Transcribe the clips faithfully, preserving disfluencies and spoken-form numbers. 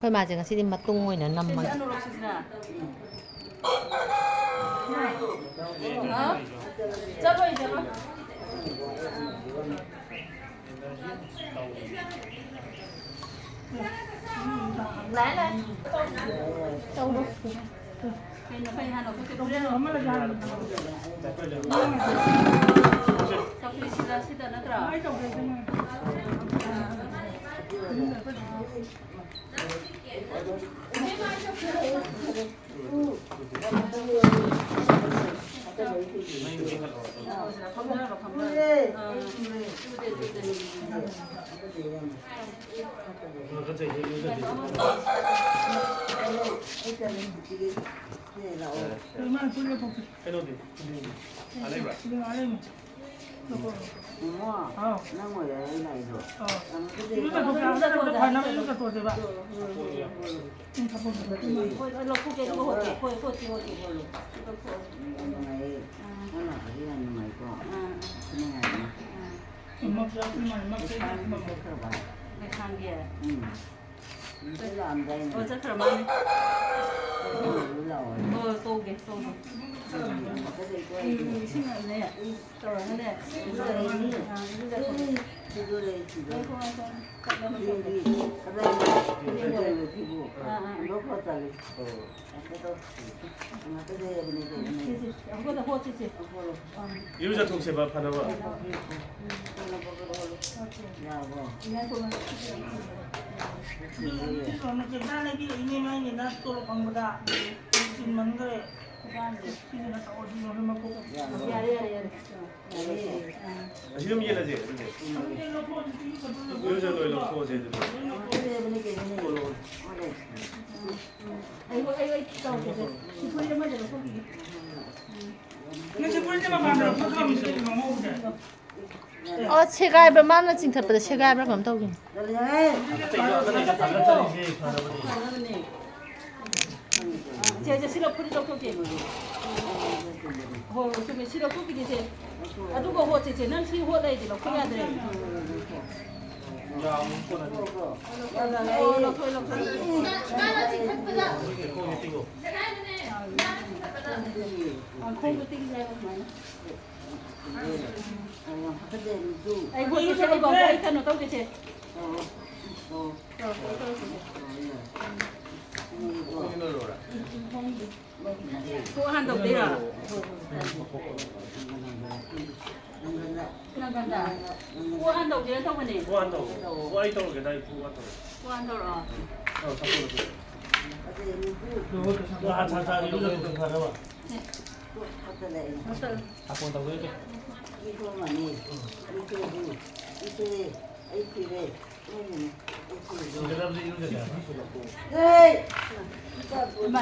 ꯑꯩꯈꯣꯏ ꯃꯥꯁꯦ ꯉꯁꯤꯗꯤ ꯃꯇꯨꯡ ꯑꯣꯏꯅ ꯅꯝꯃꯒꯦ꯫ ꯆꯠꯂꯣꯏ, ꯆꯠꯂꯣꯏ꯫ ꯂꯥꯛꯑꯦ, ꯂꯥꯛꯑꯦ꯫ ꯇꯧꯔꯣ꯫ ꯀꯩꯅꯣ, ꯀꯩ ꯍꯥꯟꯅ ꯈꯨꯠꯁꯦ ꯄꯨꯔꯦꯟ ꯆꯧꯀ꯭ꯔꯤ ꯁꯤꯗ, ꯁꯤꯗ ꯅꯠꯇ꯭ꯔꯣ? ꯀꯩꯅꯣꯗꯤ? ꯑꯥ, ꯂꯩꯕ꯭ꯔꯥ? ꯏꯕꯨꯡꯉꯣ, ꯍꯥꯎ꯫ ꯅꯪ ꯑꯣꯏꯔꯦ ꯑꯩ ꯂꯥꯛꯏꯗꯣ꯫ ꯑꯥ꯫ ꯏꯔꯨꯖꯊꯣꯛꯁꯦ, ꯍꯥꯟꯅ ꯏꯔꯨꯖꯊꯣꯛꯑꯁꯦꯕ꯫ ꯎꯝ, ꯊꯝꯃꯣ, ꯊꯝꯃꯣ, ꯊꯝꯃꯣ꯫ ꯍꯣꯏ, ꯍꯣꯏ, ꯂꯧꯊꯣꯛꯀꯦ, ꯑꯗꯨꯒ ꯍꯣꯠꯀꯦ꯫ ꯍꯣꯏ, ꯍꯣꯠꯀꯦ, ꯍꯣꯠꯀꯦ, ꯍꯣꯠꯂꯣ꯫ ꯌꯥꯝ ꯅꯨꯡꯉꯥꯏꯌꯦ꯫ ꯑꯥ꯫ ꯅꯪ ꯂꯥꯛꯄꯁꯦ ꯌꯥꯝ ꯅꯨꯡꯉꯥꯏꯀꯣ꯫ ꯑꯥ꯫ ꯅꯨꯡꯉꯥꯏꯔꯦ꯫ ꯑꯥ꯫ ꯊꯝꯃꯣ, ꯊꯝꯃꯣ, ꯊꯝꯃꯣ꯫ ꯂꯩꯁꯥꯡꯒꯤ꯫ ꯎꯝ꯫ ꯂꯥꯛꯑꯝꯗꯥꯏꯅꯦ꯫ ꯑꯣ, ꯆꯠꯈ꯭ꯔ ꯃꯥꯜꯂꯦ꯫ ꯂꯥꯛꯑꯣ꯫ ꯑꯣ, ꯀꯧꯒꯦ, ꯀꯧꯒꯦ꯫ ꯎꯝ, ꯏꯁꯤꯡꯅꯦ꯫ ꯇꯧꯔꯒꯅꯦ꯫ ꯁꯤꯁꯨ ꯂꯩ, ꯁꯤꯁꯨ ꯂꯩ꯫ ꯉꯥꯏꯈꯣ, ꯉꯥꯏꯈꯣ꯫ ꯀꯗꯥꯏ ꯂꯩ? ꯁꯤꯕꯨ? ꯑꯥ, ꯑꯥ꯫ ꯍꯟꯗꯣꯛꯈ꯭ꯔ ꯆꯠꯂꯤ꯫ ꯉꯥꯛꯇ ꯇꯧ꯫ ꯉꯥꯛꯇ ꯂꯩꯔꯕꯅꯦ, ꯀꯩꯅꯣꯅꯦ꯫ ꯁꯤ, ꯁꯤ, ꯑꯃꯨꯛꯀ ꯍꯣꯠꯁꯤ, ꯁꯤ꯫ ꯍꯣꯠꯂꯣ꯫ ꯏꯔꯨꯖꯊꯣꯛꯁꯦꯕ, ꯐꯅꯕ꯫ ꯌꯥꯔꯕꯣ? ꯉꯥꯏꯈꯣ, ꯉꯥꯏꯈꯣ꯫ ꯑꯗꯨ ꯁꯤ ꯂꯣꯟꯅ ꯆꯦꯡꯁꯥ ꯂꯩꯕꯤꯔꯛꯏꯅꯦ, ꯃꯥꯏꯅꯦꯅ ꯇꯣꯂꯣꯞ ꯐꯪꯕꯗ꯫ ꯆꯤꯟꯃꯟꯈ꯭ꯔꯦ꯫ ꯁꯤꯁꯤꯅ ꯇꯧꯔꯁꯤ, ꯂꯣꯟꯅ ꯃꯀꯣꯛ꯫ ꯌꯥꯔꯦ, ꯌꯥꯔꯦ, ꯌꯥꯔꯦ꯫ ꯑꯁꯤ ꯑꯗꯨꯝ ꯌꯦꯜꯂꯁꯦ, ꯑꯗꯨꯗꯤ꯫ ꯏꯔꯨꯖ ꯂꯣꯏ ꯂꯧꯊꯣꯛꯑꯁꯦ, ꯑꯗꯨꯗꯤ꯫ ꯅꯪꯁꯦ ꯐꯨꯔꯤꯠꯁꯦ ꯃꯄꯥꯟꯗ ꯂꯧꯊꯣꯛ ꯊꯝꯃꯤꯁꯦ ꯀꯩꯒꯤꯅꯣ, ꯉꯧꯕꯁꯦ? ꯑꯣ, ꯁꯦꯒꯥꯏꯕ꯭ꯔꯥ? ꯃꯥꯅ ꯆꯤꯡꯊꯠꯄꯗ ꯁꯦꯒꯥꯏꯕ꯭ꯔꯥ ꯀꯩꯅꯣꯝ ꯇꯧꯈꯤꯕꯅꯤ꯫ ꯁꯦ, ꯁꯦ, ꯁꯤ ꯂꯧ-, ꯐꯨꯔꯤꯠ ꯂꯧꯊꯣꯛꯀꯦ꯫ ꯍꯣꯏ, ꯍꯣꯏ, ꯆꯨꯝꯃꯦ꯫ ꯁꯤ ꯂꯧꯊꯣꯛꯈꯤꯒꯦꯁꯦ꯫ ꯑꯗꯨꯒ ꯍꯣꯠꯁꯤꯁꯦ꯫ ꯅꯪ ꯁꯤ ꯍꯣꯠ ꯂꯩꯗꯤ ꯂꯧꯊꯣꯛ ꯌꯥꯗ꯭ꯔꯦ꯫ ꯌꯥꯝ ꯀꯣꯟꯅꯗꯦ꯫ ꯑꯣ, ꯂꯧꯊꯣꯛ, ꯂꯧꯊꯣꯛ, ꯂꯧꯊꯣꯛ꯫ ꯈꯣꯡꯁꯦ ꯇꯤꯡꯉꯣ꯫ ꯑ, ꯈꯣꯡꯗꯣ ꯇꯤꯡꯁꯦ ꯍꯥꯏꯕ ꯁꯨꯃꯥꯏꯅ꯫ ꯑꯩ ꯄꯣꯠ ꯆꯩ ꯂꯩꯕ ꯑꯝꯇ ꯑꯩ ꯀꯩꯅꯣ ꯇꯧꯒꯦꯁꯦ꯫ ꯇꯧꯔꯣ, ꯇꯧꯔꯣ꯫ ꯇꯧꯔꯣ, ꯇꯧꯔꯣ, ꯇꯧꯔꯣ꯫ ꯀꯣꯛ ꯍꯥꯟ ꯇꯧꯗꯣꯏꯔꯣ? ꯅꯪꯒꯟꯗ꯫ ꯀꯣꯛ ꯍꯥꯟ ꯇꯧꯗꯣꯏꯔꯣ ꯇꯧꯕꯅꯦ? ꯀꯣꯛ ꯍꯥꯟ ꯇꯧ꯫ ꯀꯣꯛ ꯑꯩ ꯇꯧꯔꯒꯦꯗ, ꯑꯩ ꯀꯣꯛ ꯍꯥꯟ ꯇꯧꯔꯒꯦ꯫ ꯀꯣꯛ ꯍꯥꯟ ꯇꯧꯔꯛꯑꯣ꯫ ꯑꯧ, ꯆꯠꯊꯣꯛ, ꯆꯠꯊꯣꯛ꯫ ꯅꯍꯥꯟ ꯁꯥ ꯆꯥꯔꯤ ꯏꯔꯨꯖꯕꯗꯨ ꯐꯅꯕ꯫ ꯁꯦ꯫ ꯁꯥꯄꯣꯟ ꯇꯧꯗꯣꯏꯁꯦ꯫ ꯁꯤꯒꯗꯕꯗꯤ ꯏꯔꯨꯖꯗꯦ꯫ ꯏꯃꯥ꯫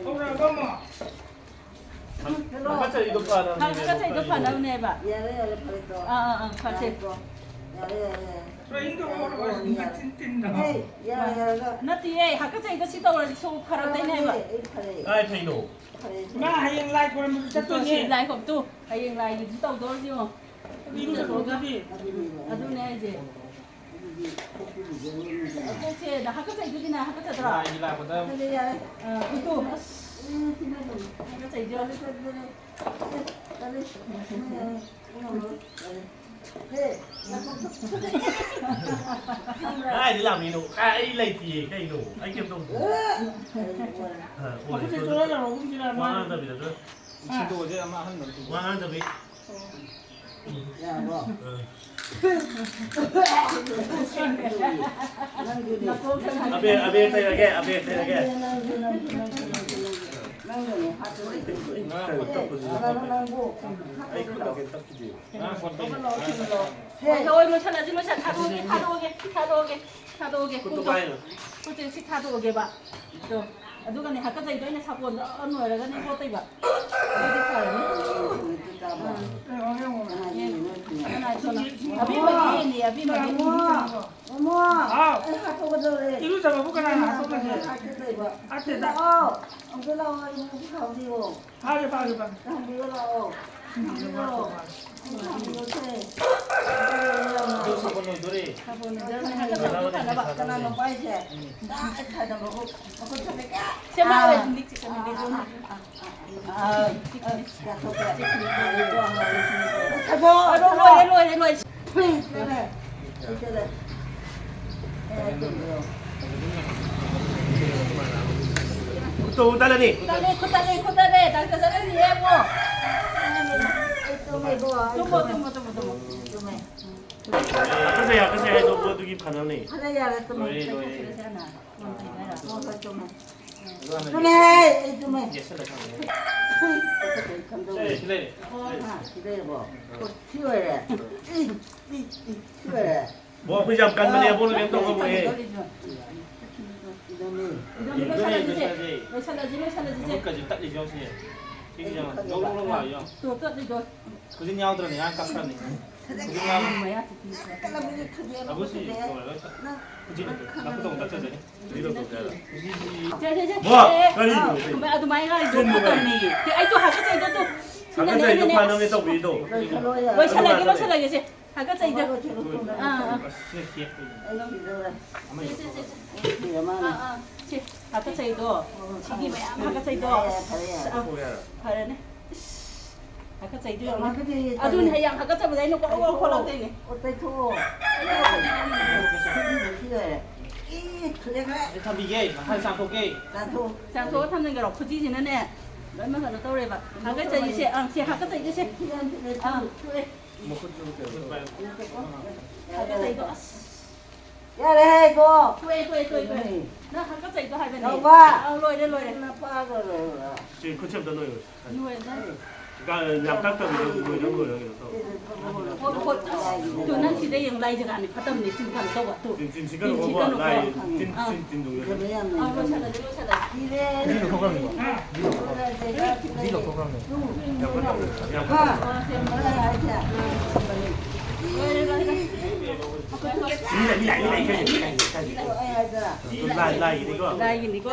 ꯍꯧꯔꯛꯑꯕ ꯑꯃꯨꯛ? ꯍꯥꯀꯠꯆꯔꯤꯗꯣ ꯐꯅꯕꯅꯦ꯫ ꯍꯥꯀꯠꯆꯔꯤꯗꯣ ꯐꯅꯕꯅꯦꯕ꯫ ꯌꯥꯔꯦ, ꯌꯥꯔꯦ, ꯐꯔꯦ ꯇꯣ꯫ ꯑꯥ, ꯑꯥ, ꯑꯥ, ꯐꯔꯦ꯫ ꯌꯥꯔꯦ ꯇꯣ꯫ ꯌꯥꯔꯦ, ꯌꯥꯔꯦ, ꯌꯥꯔꯦ꯫ ꯇ꯭ꯔꯦꯅꯤꯡꯗꯣ ꯍꯧꯔꯛꯑꯣ, ꯃꯆꯤꯟ ꯇꯤꯟꯗ꯫ ꯍꯦ, ꯌꯥꯔꯦ, ꯌꯥꯔꯦ, ꯌꯥꯔꯦ꯫ ꯅꯠꯇꯦꯌꯦ, ꯍꯥꯀꯠꯆꯩꯗꯣ ꯁꯤ ꯇꯧꯔꯗꯤ ꯁꯣꯛ ꯐꯔꯛꯇꯣꯏꯅꯦ ꯍꯥꯏꯕ꯫ ꯑꯩ ꯐꯔꯦ꯫ ꯀꯥꯏ ꯐꯩꯅꯣ? ꯐꯔꯦ, ꯐꯔꯦ꯫ ꯃꯥ ꯍꯌꯦꯡ ꯂꯥꯏ ꯈꯣꯏꯔꯝꯕꯁꯨ ꯆꯠꯇꯣꯏꯅꯦ꯫ ꯁꯤ ꯂꯥꯏ ꯈꯣꯝꯇꯨ, ꯍꯌꯦꯡ ꯂꯥꯏꯒꯤꯁꯨ ꯇꯧꯗꯧꯔꯁꯤ ꯌꯦꯡꯉꯣ꯫ ꯑꯗꯨ ꯏꯔꯨꯖꯊꯣꯛꯑꯣ ꯑꯗꯨꯗꯤ꯫ ꯑꯗꯨꯅꯦ ꯍꯥꯏꯁꯦ꯫ ꯀꯣꯛꯁꯦ ꯍꯥꯀꯠꯆꯩꯗꯨꯗꯤꯅ ꯍꯥꯀꯠꯆꯗ꯭ꯔꯣ? ꯂꯥꯏꯒꯤ ꯂꯥꯛꯄꯗ꯫ ꯑꯗꯨꯗꯤ ꯌꯥꯔꯦ꯫ ꯑ, ꯎꯇꯨ꯫ ꯎꯝ, ꯁꯤꯅ ꯑꯗꯨꯝ꯫ ꯍꯥꯀꯠꯆꯩꯁꯦ꯫ ꯇꯜꯂꯦ, ꯇꯜꯂꯦ, ꯇꯜꯂꯦ꯫ ꯇꯜꯂꯦ꯫ ꯎꯝ, ꯎꯝ, ꯇꯜꯂꯦ꯫ ꯍꯦ, ꯀꯗꯥꯏꯗ ꯂꯥꯛꯃꯤꯅꯣ? ꯀꯥꯏ, ꯑꯩ ꯂꯩꯇꯤꯌꯦ, ꯀꯩꯅꯣ? ꯑꯩ ꯀꯩꯝ ꯇꯧꯗꯦ꯫ ꯑ, ꯑꯣꯏꯔꯦ꯫ ꯍꯥꯀꯠꯆꯩ ꯆꯣꯠꯍꯜꯂꯔꯣ, ꯑꯍꯨꯝꯁꯤꯅ ꯋꯥ ꯃꯥ꯫ ꯉꯥꯡꯗꯕꯤꯗ ꯑꯗꯨ꯫ ꯁꯦꯡꯗꯣꯛꯑꯁꯦ ꯑꯃ ꯑꯍꯟꯕ ꯑꯝꯇ꯫ ꯋꯥ ꯉꯥꯡꯗꯕꯤ꯫ ꯌꯥꯔꯕꯣ? ꯑ꯫ ꯅꯪꯗꯨꯅꯦ꯫ ꯑꯕꯦꯔ, ꯑꯕꯦꯔ ꯇꯩꯔꯒꯦ, ꯑꯕꯦꯔ ꯇꯩꯔꯒꯦ꯫ ꯅꯪꯗꯨꯅꯦ, ꯅꯪꯗꯨꯅꯦ, ꯅꯪꯗꯨꯅꯦ, ꯍꯥꯠꯇꯣꯛꯑꯦ꯫ ꯉꯔꯥꯡ ꯐꯣꯟ ꯇꯧꯕꯗꯨꯁꯨ ꯀꯅꯥꯅꯣ ꯅꯪꯕꯨ? ꯑꯩ ꯈꯨꯠ ꯂꯥꯛꯀꯦ ꯇꯞꯈꯤꯗꯦ꯫ ꯉꯔꯥꯡ ꯐꯣꯟ ꯇꯧꯕꯗꯨꯁꯨ꯫ ꯍꯣꯏ, ꯍꯣꯏ, ꯂꯣꯏꯁꯜꯂꯁꯤ, ꯂꯣꯏꯁꯜ-, ꯊꯥꯗꯣꯛꯑꯒꯦ, ꯊꯥꯗꯣꯛꯑꯒꯦ, ꯊꯥꯗꯣꯛꯑꯒꯦ, ꯊꯥꯗꯣꯛꯑꯒꯦ꯫ ꯈꯨꯠꯇꯣ ꯈꯨꯠꯇꯣ꯫ ꯄꯥꯏꯅꯨ꯫ ꯈꯨꯠꯁꯦ ꯁꯤ ꯊꯥꯗꯣꯛꯑꯒꯦꯕ꯫ ꯑꯗꯣ, ꯑꯗꯨꯒꯅꯦ, ꯍꯥꯀꯠꯆꯩꯗꯣ ꯑꯩꯅ ꯁꯥꯄꯣꯟꯗ ꯅꯣꯏꯔꯒꯅꯦ ꯍꯣꯠꯇꯣꯏꯕ꯫ ꯑꯗꯨꯗꯤ ꯐꯔꯅꯤ꯫ ꯑꯥ꯫ ꯌꯦꯡꯉꯣ꯫ ꯀꯅꯥꯏ ꯐꯣꯟꯅꯣ? ꯑꯕꯦꯝꯃꯒꯤ ꯌꯦꯡꯉꯦ, ꯑꯕꯦꯝꯃꯒꯤ꯫ ꯃꯃꯣ! ꯍꯥꯎ꯫ ꯑꯩ ꯍꯥꯠꯇꯣꯛꯀꯗꯧꯔꯦ꯫ ꯏꯔꯨꯖꯕꯕꯨ ꯀꯅꯥꯅ ꯍꯥꯠꯇꯣꯛꯅꯒꯦ? ꯍꯥꯠꯀꯗꯣꯏꯕ꯫ ꯍꯥꯠꯇꯦꯗ꯫ ꯂꯥꯛꯑꯣ꯫ ꯑꯝꯇ ꯂꯥꯛꯑꯣ, ꯑꯩ ꯃꯕꯨꯛ ꯊꯥꯡꯕꯤꯌꯣ꯫ ꯐꯥꯒꯦ, ꯐꯥꯒꯦ, ꯐꯥꯒꯦ꯫ ꯊꯥꯡꯕꯤꯌꯣ ꯂꯥꯛꯑꯣ꯫ ꯊꯥꯡꯕꯤꯌꯣ꯫ ꯑꯗꯨ ꯁꯥꯄꯣꯟ ꯂꯣꯏꯗꯣꯔꯦ꯫ ꯁꯥꯄꯣꯟ ꯂꯣꯏꯗꯣꯔꯦ꯫ ꯀꯅꯥꯅꯣ ꯄꯥꯏꯁꯦ? ꯁꯦ, ꯃꯥ ꯑꯣꯏ, ꯂꯤꯛꯁꯤ ꯀꯩꯅꯣ ꯂꯤꯛꯁꯤ꯫ ꯑꯥ, ꯑꯥ, ꯌꯥꯊꯣꯛꯀꯦ꯫ ꯑꯗꯣ, ꯂꯣꯏꯔꯦ, ꯂꯣꯏꯔꯦ, ꯂꯣꯏꯔꯦ꯫ ꯈꯨꯠꯇꯣ ꯇꯠꯂꯅꯤ꯫ ꯇꯠꯂꯦ, ꯈꯨꯠ ꯇꯠꯂꯦ, ꯈꯨꯠ ꯇꯠꯂꯦ꯫ ꯗꯥꯛꯇꯔ ꯆꯠꯂꯅꯤ, ꯌꯦꯡꯉꯣ꯫ ꯇꯨꯝꯃꯣ, ꯇꯨꯝꯃꯣ, ꯇꯨꯝꯃꯣ, ꯇꯨꯝꯃꯣ꯫ ꯍꯥꯀꯠꯆꯩ, ꯍꯥꯀꯠꯆꯩ ꯍꯥꯏꯗꯣ ꯑꯗꯨꯒꯤ ꯐꯅꯕꯅꯦ꯫ ꯐꯅ ꯌꯥꯔꯦ, ꯇꯨꯝꯃꯣ꯫ ꯂꯣꯏꯔꯦ, ꯂꯣꯏꯔꯦ꯫ ꯍꯣꯏ, ꯍꯣꯏ, ꯇꯨꯝꯃꯣ꯫ ꯇꯨꯝꯃꯦ, ꯑꯩ ꯇꯨꯝꯃꯦ꯫ ꯌꯦꯠꯁꯜꯂ ꯊꯝꯃꯦ꯫ ꯁꯦ, ꯁꯤ ꯂꯩꯔꯦ꯫ ꯍꯥ, ꯁꯤ ꯂꯩꯔꯕꯣ? ꯁꯤ ꯑꯣꯏꯔꯦ꯫ ꯏ, ꯏ, ꯏ, ꯁꯤ ꯑꯣꯏꯔꯦ꯫ ꯕꯣ, ꯑꯩꯈꯣꯏꯁꯦ ꯌꯥꯝ ꯀꯟꯕꯅꯦ, ꯑꯕꯣꯛꯅ ꯀꯩꯝ ꯇꯧ ꯉꯝꯃꯣꯏꯍꯦ꯫ ꯏꯗꯣꯝꯆꯥ, ꯂꯣꯏꯁꯜꯂꯁꯤ, ꯂꯣꯏꯁꯜꯂꯁꯤ, ꯂꯣꯏꯁꯜꯂꯁꯤꯁꯦ꯫ ꯃꯈꯨꯠꯀꯁꯦ ꯇꯠꯂꯤꯁꯦ ꯌꯦꯡꯉꯨ ꯁꯤꯅꯦ꯫ ꯁꯤꯒꯤꯁꯦ ꯌꯦꯡꯉꯨ꯫ ꯂꯧ, ꯂꯧ, ꯂꯧ ꯂꯥꯎ ꯌꯦꯡꯉꯨ꯫ ꯇꯣ, ꯇꯠꯂꯤꯗꯣ꯫ ꯈꯨꯖꯤꯟ ꯌꯥꯎꯗ꯭ꯔꯕꯅꯦ, ꯉꯔꯥꯡ ꯀꯛꯈ꯭ꯔꯕꯅꯦ꯫ ꯈꯨꯖꯤꯟ ꯌꯥꯎꯗ꯭ꯔꯕꯅꯦ꯫ ꯃꯌꯥ ꯆꯤꯛꯄꯤ꯫ ꯑꯕꯨ ꯁꯤ ꯂꯣꯏꯔꯒ ꯈꯨꯖꯤꯟ ꯅꯈꯨꯠꯇꯣ ꯑꯃꯨꯛ ꯇꯠꯆꯖꯅꯤ꯫ ꯁꯦ, ꯁꯦ, ꯁꯦ꯫ ꯕꯣ, ꯑꯦ, ꯀꯔꯤꯅꯣ? ꯑꯗꯨꯃꯥꯏꯅ ꯉꯥꯡꯉꯤꯗꯣ ꯆꯤꯟꯗꯨ ꯐꯠꯇꯕꯅꯦ꯫ ꯁꯦ, ꯑꯩꯗꯣ ꯍꯥꯀꯠꯆꯩꯗꯣ ꯇꯨ꯫ ꯁꯤꯅꯅꯦ ꯍꯥꯀꯠꯆꯩꯗꯣ ꯑꯩꯅꯅꯦ꯫ ꯐꯅꯕꯅꯦ ꯇꯧꯕꯤꯔꯤꯗꯣ꯫ ꯂꯣꯏꯁꯜꯂꯒꯦ, ꯂꯣꯏꯁꯜꯂꯒꯦ ꯁꯦ꯫ ꯍꯥꯀꯠꯆꯩꯗꯣ꯫ ꯑꯥ, ꯑꯥ꯫ ꯑꯁ, ꯁꯤꯅ ꯈꯦꯠꯄꯅꯤ꯫ ꯁꯦ, ꯁꯦ, ꯁꯦ, ꯁꯦ꯫ ꯑꯥ, ꯑꯥ꯫ ꯁꯦ, ꯍꯥꯀꯠꯆꯩꯗꯣ꯫ ꯁꯤꯒꯤ ꯃꯌꯥꯝ ꯍꯥꯀꯠꯆꯩꯗꯣ꯫ ꯑꯁ, ꯑꯥ, ꯐꯔꯦꯅꯦ꯫ ꯏꯁ, ꯍꯥꯀꯠꯆꯩꯗꯣ ꯌꯦꯡꯉꯣ꯫ ꯑꯗꯨꯅꯦ, ꯍꯌꯦꯡ ꯍꯥꯀꯠꯆꯕꯗ ꯑꯩꯅ ꯀꯣꯔꯣ ꯀꯣꯔꯣ ꯈꯣꯠꯂꯛꯇꯣꯏꯅꯦ꯫ ꯑꯣ, ꯇꯩꯊꯣꯛꯑꯣ꯫ ꯁꯤ ꯂꯣꯏꯔꯦ꯫ ꯏ, ꯊꯨꯗꯦꯛꯈ꯭ꯔꯦ꯫ ꯑꯩ ꯊꯝꯕꯤꯒꯦ, ꯉꯥꯏꯍꯥꯛ ꯆꯥꯝꯊꯣꯛꯀꯦ꯫ ꯆꯥꯝꯊꯣꯛ꯫ ꯆꯥꯝꯊꯣꯛꯑ ꯊꯝꯖꯤꯟꯈ꯭ꯔꯣ꯫ ꯈꯨꯖꯤꯁꯤꯅꯅꯦ, ꯂꯣꯏꯅꯃꯛ ꯀꯩꯅꯣ ꯇꯧꯔꯦꯕ꯫ ꯍꯥꯀꯠꯆꯩꯁꯦ, ꯑꯥ, ꯁꯦ ꯍꯥꯀꯠꯆꯩꯁꯦ, ꯁꯦ꯫ ꯑꯥ, ꯊꯣꯛꯑꯦ꯫ ꯃꯈꯨꯠꯁꯨ ꯀꯩꯅꯣ ꯇꯧ-꯫ ꯍꯥꯀꯠꯆꯩꯗꯣ, ꯑꯁ꯫ ꯌꯥꯔꯦꯍꯦ, ꯏꯕꯣ꯫ ꯇꯣꯛꯑꯦ, ꯇꯣꯛꯑꯦ, ꯇꯣꯛꯑꯦ, ꯇꯣꯛꯑꯦ꯫ ꯀꯩꯅꯣꯅꯦ? ꯅꯪ ꯍꯥꯀꯠꯆꯩꯗꯣ ꯍꯥꯏꯕꯅꯦ꯫ ꯅꯥꯎꯕ꯫ ꯑꯥ, ꯂꯣꯏꯔꯦ, ꯂꯣꯏꯔꯦ꯫ ꯅꯄꯥꯗꯣ ꯂꯣꯏꯔꯦ꯫ ꯁꯤ ꯈꯨꯠꯁꯦ ꯑꯝꯇ ꯅꯣꯏꯌꯨ꯫ ꯅꯣꯏꯔꯦ, ꯅꯣꯏꯔꯦ꯫ ꯒ-, ꯌꯥꯝ ꯇꯛꯇꯕꯤꯗ ꯅꯣꯏꯔ ꯂꯣꯏꯔ ꯇꯧ꯫ ꯍꯣꯏ, ꯍꯣꯏ, ꯑꯁ, ꯇꯨ ꯅꯪ ꯁꯤꯗ ꯌꯦꯡꯉꯨ, ꯂꯥꯏ ꯖꯒꯥꯅꯤ, ꯐꯠꯇꯕꯅꯦ, ꯆꯤꯟ ꯀꯩꯅꯣ ꯇꯧꯕ, ꯇꯨ꯫ ꯆꯤꯟ, ꯆꯤꯟ ꯁꯤ ꯀꯩꯅꯣ ꯆꯤꯟ ꯇꯧꯕ, ꯀꯩꯅꯣ ꯂꯥꯏ, ꯇꯧꯕ꯫ ꯆꯤꯟ, ꯑꯥ꯫ ꯆꯤꯟ, ꯆꯤꯟ ꯇꯧꯕ꯫ ꯑꯥ, ꯂꯣꯏꯁꯜꯂꯁꯤ, ꯂꯣꯏꯁꯜꯂꯁꯤ꯫ ꯁꯤ ꯂꯧꯊꯣꯛꯈ꯭ꯔꯕꯅꯤꯀꯣ? ꯁꯤ ꯂꯧꯊꯣꯛꯈ꯭ꯔꯕꯅꯦ꯫ ꯌꯥꯝ ꯐꯠꯇꯕꯅꯦ꯫ ꯌꯥꯝ ꯐꯠꯇꯕꯅꯦ꯫ ꯂꯣꯏꯔꯦ, ꯂꯣꯏꯔꯦ꯫ ꯃꯤ ꯂꯥꯛꯑꯦ, ꯃꯤ ꯂꯥꯛꯑꯦ, ꯃꯤ ꯂꯥꯛꯑꯦ, ꯃꯤ ꯂꯥꯛꯑꯦ, ꯃꯤ ꯂꯥꯛꯑꯦ꯫ ꯂꯥꯏ, ꯂꯥꯏꯒꯤꯅꯤꯀꯣ? ꯂꯥꯏꯒꯤꯅꯤꯀꯣ?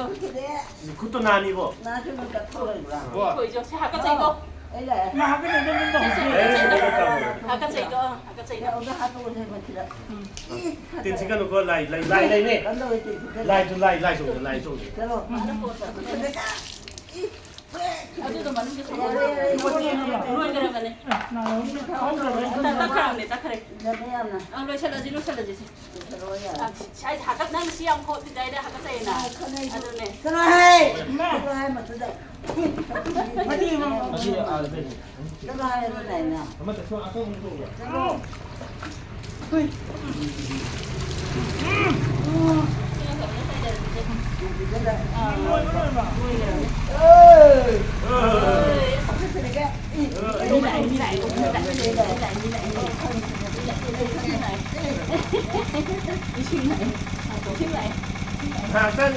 ꯁꯤ ꯈꯨꯠꯇꯣ ꯅꯥꯅꯤꯕꯣ? ꯅꯥꯁꯨ ꯑꯗꯨꯝ ꯀꯠꯊꯣꯛꯑꯣ꯫ ꯊꯣꯏꯁꯨ ꯁꯤ ꯍꯥꯀꯠꯆꯩꯀꯣ? ꯍꯥꯀꯠꯆꯩꯗꯣ, ꯍꯥꯀꯠꯆꯩꯗꯣ꯫ ꯇꯤꯟꯁꯤꯠꯀꯅꯨꯀꯣ, ꯂꯥꯏ, ꯂꯥꯏ, ꯂꯥꯏ ꯂꯩꯅꯦ꯫ ꯂꯥꯏꯗꯨ, ꯂꯥꯏ, ꯂꯥꯏ ꯆꯣꯡꯁꯦ, ꯂꯥꯏ ꯆꯣꯡꯁꯦ꯫ ꯑꯗꯨꯗꯣ ꯃꯅꯨꯡꯗ ꯂꯣꯏꯈ꯭ꯔꯕꯅꯦ꯫ ꯇꯛꯈ꯭ꯔꯕꯅꯦ, ꯇꯛꯈ꯭ꯔꯦ꯫ ꯑ, ꯂꯣꯏꯁꯤꯜꯂꯁꯤ, ꯂꯣꯏꯁꯤꯜꯂꯁꯤ꯫ ꯑ, ꯁꯥꯏ ꯍꯥꯀꯠ-, ꯅꯪ ꯁꯤ ꯌꯥꯝ ꯈꯣꯠꯂꯤꯗꯥꯏꯅꯦ, ꯍꯥꯀꯠꯆꯩꯅ꯫ ꯑꯗꯨꯅꯦ꯫ ꯆꯠꯂꯣꯍꯦ! ꯆꯠꯂꯣꯍꯦ, ꯃꯗꯨꯗ꯫ ꯆꯠꯂꯣ ꯍꯥꯏꯔꯒ ꯂꯩꯅ꯫ ꯆꯠꯂꯣ꯫ ꯉꯥꯏꯍꯥꯛꯇꯪ꯫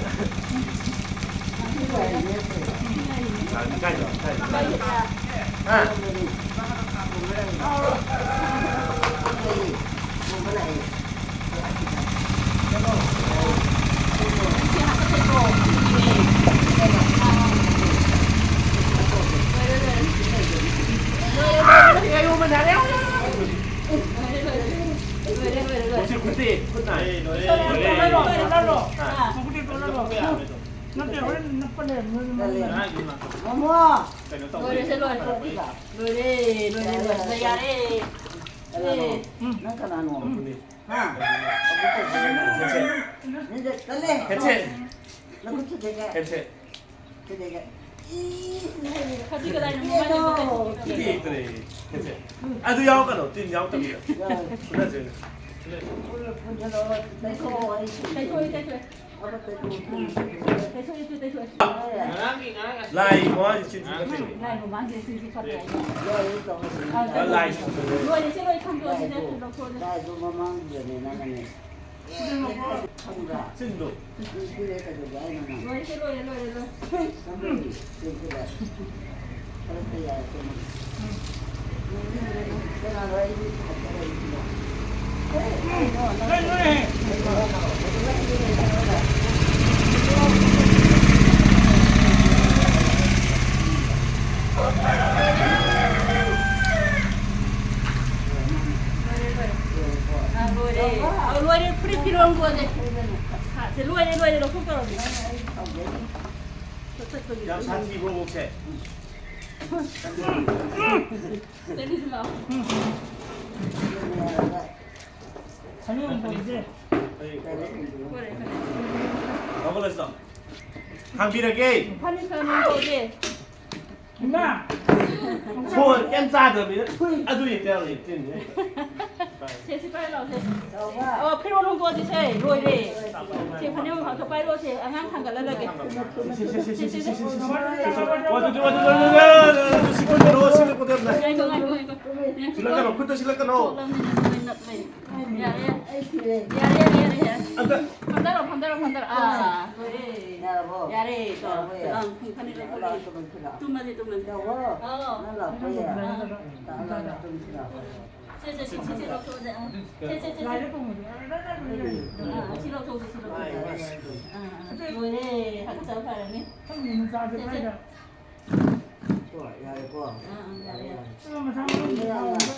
ꯍꯥ? ꯃꯣꯃꯣ! ꯀꯩꯅꯣ ꯇꯧꯋꯦ꯫ ꯂꯣꯏꯔꯦ, ꯁꯦ, ꯂꯣꯏꯔꯦ꯫ ꯂꯣꯏꯔꯦ, ꯂꯣꯏꯔꯦ, ꯂꯣꯏꯔꯦ꯫ ꯌꯥꯔꯦ꯫ ꯀꯅꯥꯅꯣ? ꯎꯝ꯫ ꯅꯪ ꯀꯅꯥꯅꯣ? ꯎꯝ꯫ ꯍꯥ? ꯃꯤꯗ ꯆꯠꯂꯦ꯫ ꯍꯦꯠꯁꯦ꯫ ꯅꯈꯨꯠꯇꯨꯗꯒꯤ꯫ ꯍꯦꯠꯁꯦ꯫ ꯇꯨꯗꯒꯤ꯫ ꯏ, ꯐꯗꯤ ꯀꯗꯥꯏꯅꯣ? ꯏꯗꯣ꯫ ꯃꯃꯥꯏꯗ ꯇꯤꯇꯤ ꯌꯦꯛꯇ꯭ꯔꯦ꯫ ꯍꯦꯠꯁꯦ꯫ ꯑꯗꯨ ꯌꯥꯎꯔꯛꯀꯅꯣ, ꯇꯤꯟ ꯌꯥꯎꯔꯛꯇꯕꯤꯗ꯫ ꯌꯥꯎꯔꯦ꯫ ꯐꯨꯅꯁꯦ ꯑꯣꯏꯅ꯫ ꯐꯨꯜꯂꯣ, ꯐꯨꯜꯂꯣ, ꯇꯩꯊꯣꯛꯑꯣ, ꯑꯩ ꯇꯩꯊꯣꯛꯑꯦ, ꯇꯩꯊꯣꯛꯑꯦ꯫ ꯂꯥꯏ ꯃꯃꯥꯡꯁꯦ ꯆꯤꯟ ꯊꯤꯕ ꯀꯩꯅꯣ? ꯂꯥꯏ ꯃꯃꯥꯡꯁꯦ ꯆꯤꯟ ꯊꯤ ꯐꯠꯇꯦ ꯍꯥꯏꯅꯤ꯫ ꯑ, ꯂꯥꯏ ꯂꯣꯏꯔꯦ, ꯁꯤ ꯂꯣꯏ ꯊꯝꯗꯣꯛꯑꯁꯤꯅꯦ, ꯂꯥꯏꯗꯣ, ꯂꯧꯊꯣꯛꯑꯁꯤ꯫ ꯂꯥꯏꯗꯣ ꯃꯃꯥꯡꯗꯨꯗꯅꯦ ꯅꯪꯅꯅꯦ꯫ ꯈꯪꯕ꯭ꯔꯥ? ꯆꯤꯟꯗꯣ꯫ ꯄꯤꯔꯦ ꯀꯩꯗꯧꯒꯦ ꯍꯥꯏꯅꯣ ꯅꯪ? ꯂꯣꯏꯔꯦ, ꯂꯣꯏꯔꯦ, ꯂꯣꯏꯔꯦ, ꯂꯣꯏꯔꯦ꯫ ꯊꯝꯗꯣꯛꯏ, ꯆꯤꯟꯁꯤꯗ꯫ ꯊꯣꯛꯂꯛꯄ ꯌꯥꯏ, ꯀꯩꯅꯣ꯫ ꯀꯅꯥꯅꯣ ꯑꯩꯗꯤ ꯍꯟꯖꯔꯛꯏꯁꯤꯅ? ꯀꯩꯅꯣ, ꯅꯪ ꯀꯩꯅꯣꯅꯦ? ꯀꯩꯅꯣ? ꯂꯣꯏꯔꯦ, ꯂꯣꯏꯔꯦ, ꯂꯧꯊꯣꯛꯇꯧꯔꯕꯅꯤ꯫ ꯂꯧꯊꯠꯄꯒꯤ ꯌꯥꯝ ꯁꯥꯊꯤꯕ꯭ꯔꯣ, ꯀꯣꯛꯁꯦ? ꯆꯦꯅꯤꯁꯨ ꯂꯥꯛꯑꯣ꯫ ꯁꯅꯤ ꯑꯃꯨꯛ ꯇꯧꯔꯤꯁꯦ꯫ ꯂꯣꯏꯔꯦ, ꯂꯣꯏꯔꯦ꯫ ꯍꯧꯒꯠꯂꯁꯤ ꯂꯥꯛꯑꯣ꯫ ꯍꯥꯡꯕꯤꯔꯒꯦ꯫ ꯐꯅꯤ, ꯐꯅꯤ, ꯇꯧꯁꯦ꯫ ꯏꯃꯥ! ꯁꯣꯔ ꯀꯩꯝ ꯆꯥꯗꯕꯅꯤꯅ ꯑꯗꯨ ꯍꯦꯛꯇ ꯌꯥꯎꯔꯦ, ꯇꯤꯟꯁꯦ꯫ ꯁꯦ, ꯁꯤ ꯄꯥꯏꯔꯣ, ꯁꯦ꯫ ꯑꯣ, ꯐꯤꯔꯣꯜ ꯍꯣꯡꯗꯣꯛꯑꯁꯤ, ꯁꯦ, ꯂꯣꯏꯔꯦ꯫ ꯁꯦ, ꯐꯅꯦꯛ ꯑꯃꯈꯛꯇ ꯄꯥꯏꯔꯣ, ꯁꯦ, ꯑꯉꯥꯡ ꯊꯥꯡꯒꯠꯍꯜꯂꯒꯦ꯫ ꯁꯦ, ꯁꯦ, ꯁꯦ꯫ ꯉꯥꯏꯈꯣ, ꯉꯥꯏꯈꯣ, ꯉꯥꯏꯈꯣ꯫ ꯁꯤꯜꯂꯛꯀꯅꯣ, ꯈꯨꯠꯇ ꯁꯤꯜꯂꯛꯀꯅꯣ꯫ ꯊꯣꯛꯂꯕꯅꯤꯅ ꯂꯣꯏ ꯅꯞꯂꯦ꯫ ꯌꯥꯔꯦ, ꯌꯥꯔꯦ꯫ ꯌꯥꯔꯦ, ꯌꯥꯔꯦ, ꯌꯥꯔꯦ, ꯌꯥꯔꯦ꯫ ꯑꯝꯇ ꯐꯝꯊꯔꯣ, ꯐꯝꯊꯔꯣ, ꯐꯝꯊꯔꯣ꯫ ꯑꯥ, ꯂꯣꯏꯔꯦ꯫ ꯌꯥꯔꯕꯣ? ꯌꯥꯔꯦ, ꯇꯣ꯫ ꯌꯥꯔꯕꯣ, ꯌꯥꯔꯦ? ꯑꯪ, ꯐꯅꯦꯛ ꯂꯧꯊꯣꯛꯂꯛꯑꯦ꯫ ꯇꯨꯝꯃꯁꯤ, ꯇꯨꯝꯃꯁꯤ꯫ ꯌꯥꯔꯕꯣ? ꯑꯥꯎ꯫ ꯅꯪ ꯂꯥꯛꯄ ꯌꯥꯏ꯫ ꯑꯥ꯫ ꯂꯥꯛꯑꯣ, ꯂꯥꯛꯑꯣ, ꯇꯨꯝꯁꯤ ꯂꯥꯛꯑꯣ꯫ ꯁꯦ, ꯁꯦ, ꯁꯦ, ꯁꯦ, ꯁꯦ, ꯂꯧꯊꯣꯛꯑꯁꯦ꯫ ꯑꯥ꯫ ꯁꯦ, ꯁꯦ, ꯁꯦ, ꯁꯦ꯫ ꯂꯥꯏꯔꯤꯛ ꯄꯨꯕꯗꯣ꯫ ꯑꯥ, ꯁꯤ ꯂꯧꯊꯣꯛꯑꯁꯦ, ꯁꯤ ꯂꯧꯊꯣꯛꯑꯁꯦ꯫ ꯑꯥ, ꯑꯥ꯫ ꯂꯣꯏꯔꯦ꯫ ꯍꯥꯀꯠꯆꯕ ꯐꯔꯅꯤ꯫ ꯈꯪꯗꯦ, ꯅꯨꯡꯁꯥꯁꯦ ꯁꯦ, ꯁꯦ꯫ ꯀꯥꯏꯗ? ꯀꯣ, ꯌꯥꯔꯦꯀꯣ? ꯑꯥ, ꯑꯥ, ꯌꯥꯔꯦ, ꯌꯥꯔꯦ꯫ ꯁꯤꯃ ꯃꯁꯥ ꯃꯅꯨꯡꯒꯤ ꯌꯥꯔꯦ, ꯌꯥꯔꯦ꯫ ꯌꯥꯎꯔꯝꯕ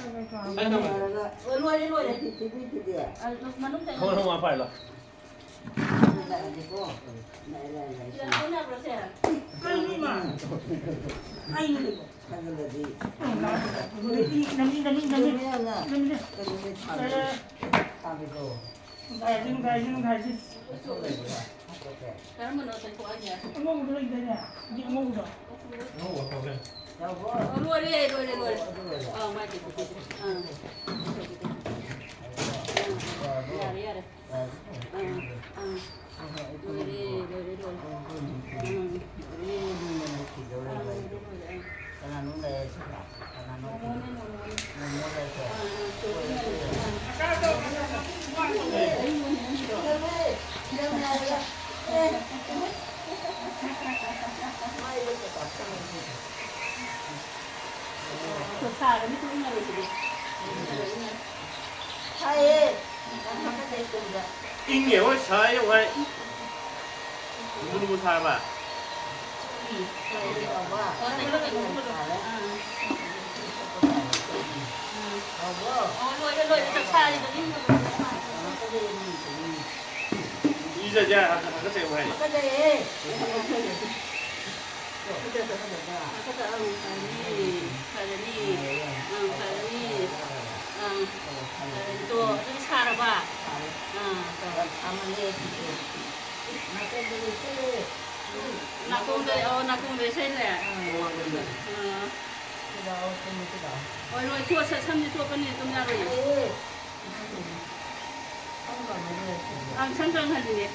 ꯀꯩꯀꯥ꯫ ꯌꯥꯔꯒ ꯑꯣ, ꯂꯣꯏꯔꯦ, ꯂꯣꯏꯔꯦ꯫ ꯁꯤ ꯄꯤꯕꯤꯈꯤꯗꯦ꯫ ꯑ, ꯃꯅꯨꯡ ꯆꯪꯉꯣ꯫ ꯊꯣꯡ ꯍꯥꯡꯉꯣ, ꯄꯥꯏꯔꯣ꯫ ꯌꯥꯔꯦꯀꯣ? ꯌꯥꯔꯦ, ꯌꯥꯔꯦ, ꯌꯥꯔꯦ꯫ ꯁꯤꯗ ꯂꯧꯊꯣꯛ ꯌꯥꯕ꯭ꯔꯣ, ꯁꯦ? ꯀꯩꯅꯣ ꯏꯃꯥ? ꯀꯩꯅꯣ ꯏꯃꯥ? ꯈꯪꯍꯜꯂꯗꯤ꯫ ꯅꯝꯃꯤ, ꯅꯝꯃꯤ, ꯅꯝꯃꯤ꯫ ꯅꯝꯃꯤ, ꯅꯝꯃꯤ꯫ ꯀꯩꯅꯣꯅꯦ ꯊꯥꯕꯤꯗꯣ꯫ ꯑꯦ꯫ ꯊꯥꯕꯤꯗꯣ꯫ ꯅꯨꯡꯈꯥꯏꯁꯤ, ꯅꯨꯡꯈꯥꯏꯁꯤ, ꯅꯨꯡꯈꯥꯏꯁꯤ꯫ ꯀꯔꯝꯕꯅꯣ ꯇꯩꯊꯣꯛ ꯍꯥꯏꯁꯦ? ꯑꯉꯧꯕꯗꯣ ꯂꯩꯗꯥꯏꯅꯦ? ꯍꯧꯖꯤꯛ ꯑꯉꯧꯕꯗꯣ꯫ ꯑꯉꯧꯕ ꯐꯥꯎꯔꯦ꯫ ꯑꯣ, ꯂꯣꯏꯔꯦ, ꯂꯣꯏꯔꯦ, ꯂꯣꯏꯔꯦ꯫ ꯑꯥ, ꯃꯥꯏ ꯇꯩꯊꯣꯛ, ꯇꯩꯊꯣꯛ꯫ ꯑꯥ꯫ ꯌꯥꯔꯦ, ꯌꯥꯔꯦ꯫ ꯑꯥ, ꯑꯥ꯫ ꯂꯣꯏꯔꯦ, ꯂꯣꯏꯔꯦ, ꯂꯣꯏꯔꯦ꯫ ꯑꯥ, ꯂꯣꯏꯔꯦ꯫ ꯑꯥ, ꯂꯣꯏꯔꯦ, ꯂꯣꯏꯔꯦ꯫ ꯑꯥ꯫ ꯀꯅꯥꯅꯣ ꯂꯩꯔꯤꯁꯤꯅ? ꯀꯅꯥꯅꯣ? ꯃꯣꯃꯣꯅꯦ, ꯃꯣꯃꯣꯅꯦ꯫ ꯃꯣꯃꯣ ꯂꯩꯔꯦ꯫ ꯑꯥ, ꯑꯥ, ꯆꯨꯝꯃꯦ꯫ ꯑꯥ꯫ ꯁꯥꯔꯅꯤ, ꯇꯨ ꯏꯪꯉꯔꯣꯏꯁꯤꯗꯤ꯫ ꯏꯪꯉꯔꯣꯏ, ꯏꯪꯉꯔꯣꯏ꯫ ꯁꯥꯏꯌꯦ, ꯍꯣꯏ꯫ ꯂꯨꯕꯨ ꯂꯨꯕꯨ ꯁꯥꯔꯕ? ꯑꯣ, ꯂꯣꯏꯔꯦ, ꯂꯣꯏꯔꯦ, ꯆꯞ ꯁꯥꯔꯦ, ꯑꯗꯨꯝ꯫ ꯄꯤꯖꯁꯦ ꯍꯥꯏ-, ꯍꯥꯀꯠꯆꯩ ꯑꯃꯨꯛ ꯍꯥꯏꯅꯤ꯫ ꯍꯥꯀꯠꯆꯩꯌꯦ꯫ ꯍꯥꯀꯠꯆ-, ꯍꯥꯀꯠꯆ-, ꯑꯪ, ꯐꯔꯅꯤ, ꯐꯔꯅꯤ, ꯑꯪ, ꯐꯔꯅꯤ, ꯑꯪ, ꯐꯔꯅꯤ꯫ ꯇꯣ, ꯑꯗꯨꯝ ꯁꯥꯔꯕ? ꯑꯥ, ꯇꯣ꯫ ꯅꯥꯀꯣꯡꯗ, ꯑꯣ, ꯅꯥꯀꯣꯡꯗ ꯌꯩꯁꯜꯂꯦ? ꯑꯥ꯫ ꯍꯣꯏ, ꯍꯣꯏ, ꯆꯣꯠꯁ-, ꯁꯝꯁꯦ ꯆꯣꯠꯄꯅꯤꯅ ꯑꯗꯨꯝ ꯌꯥꯔꯣꯏꯌꯦ꯫ ꯑꯪ, ꯁꯝ ꯀꯪꯍꯜꯂꯤꯅꯦ꯫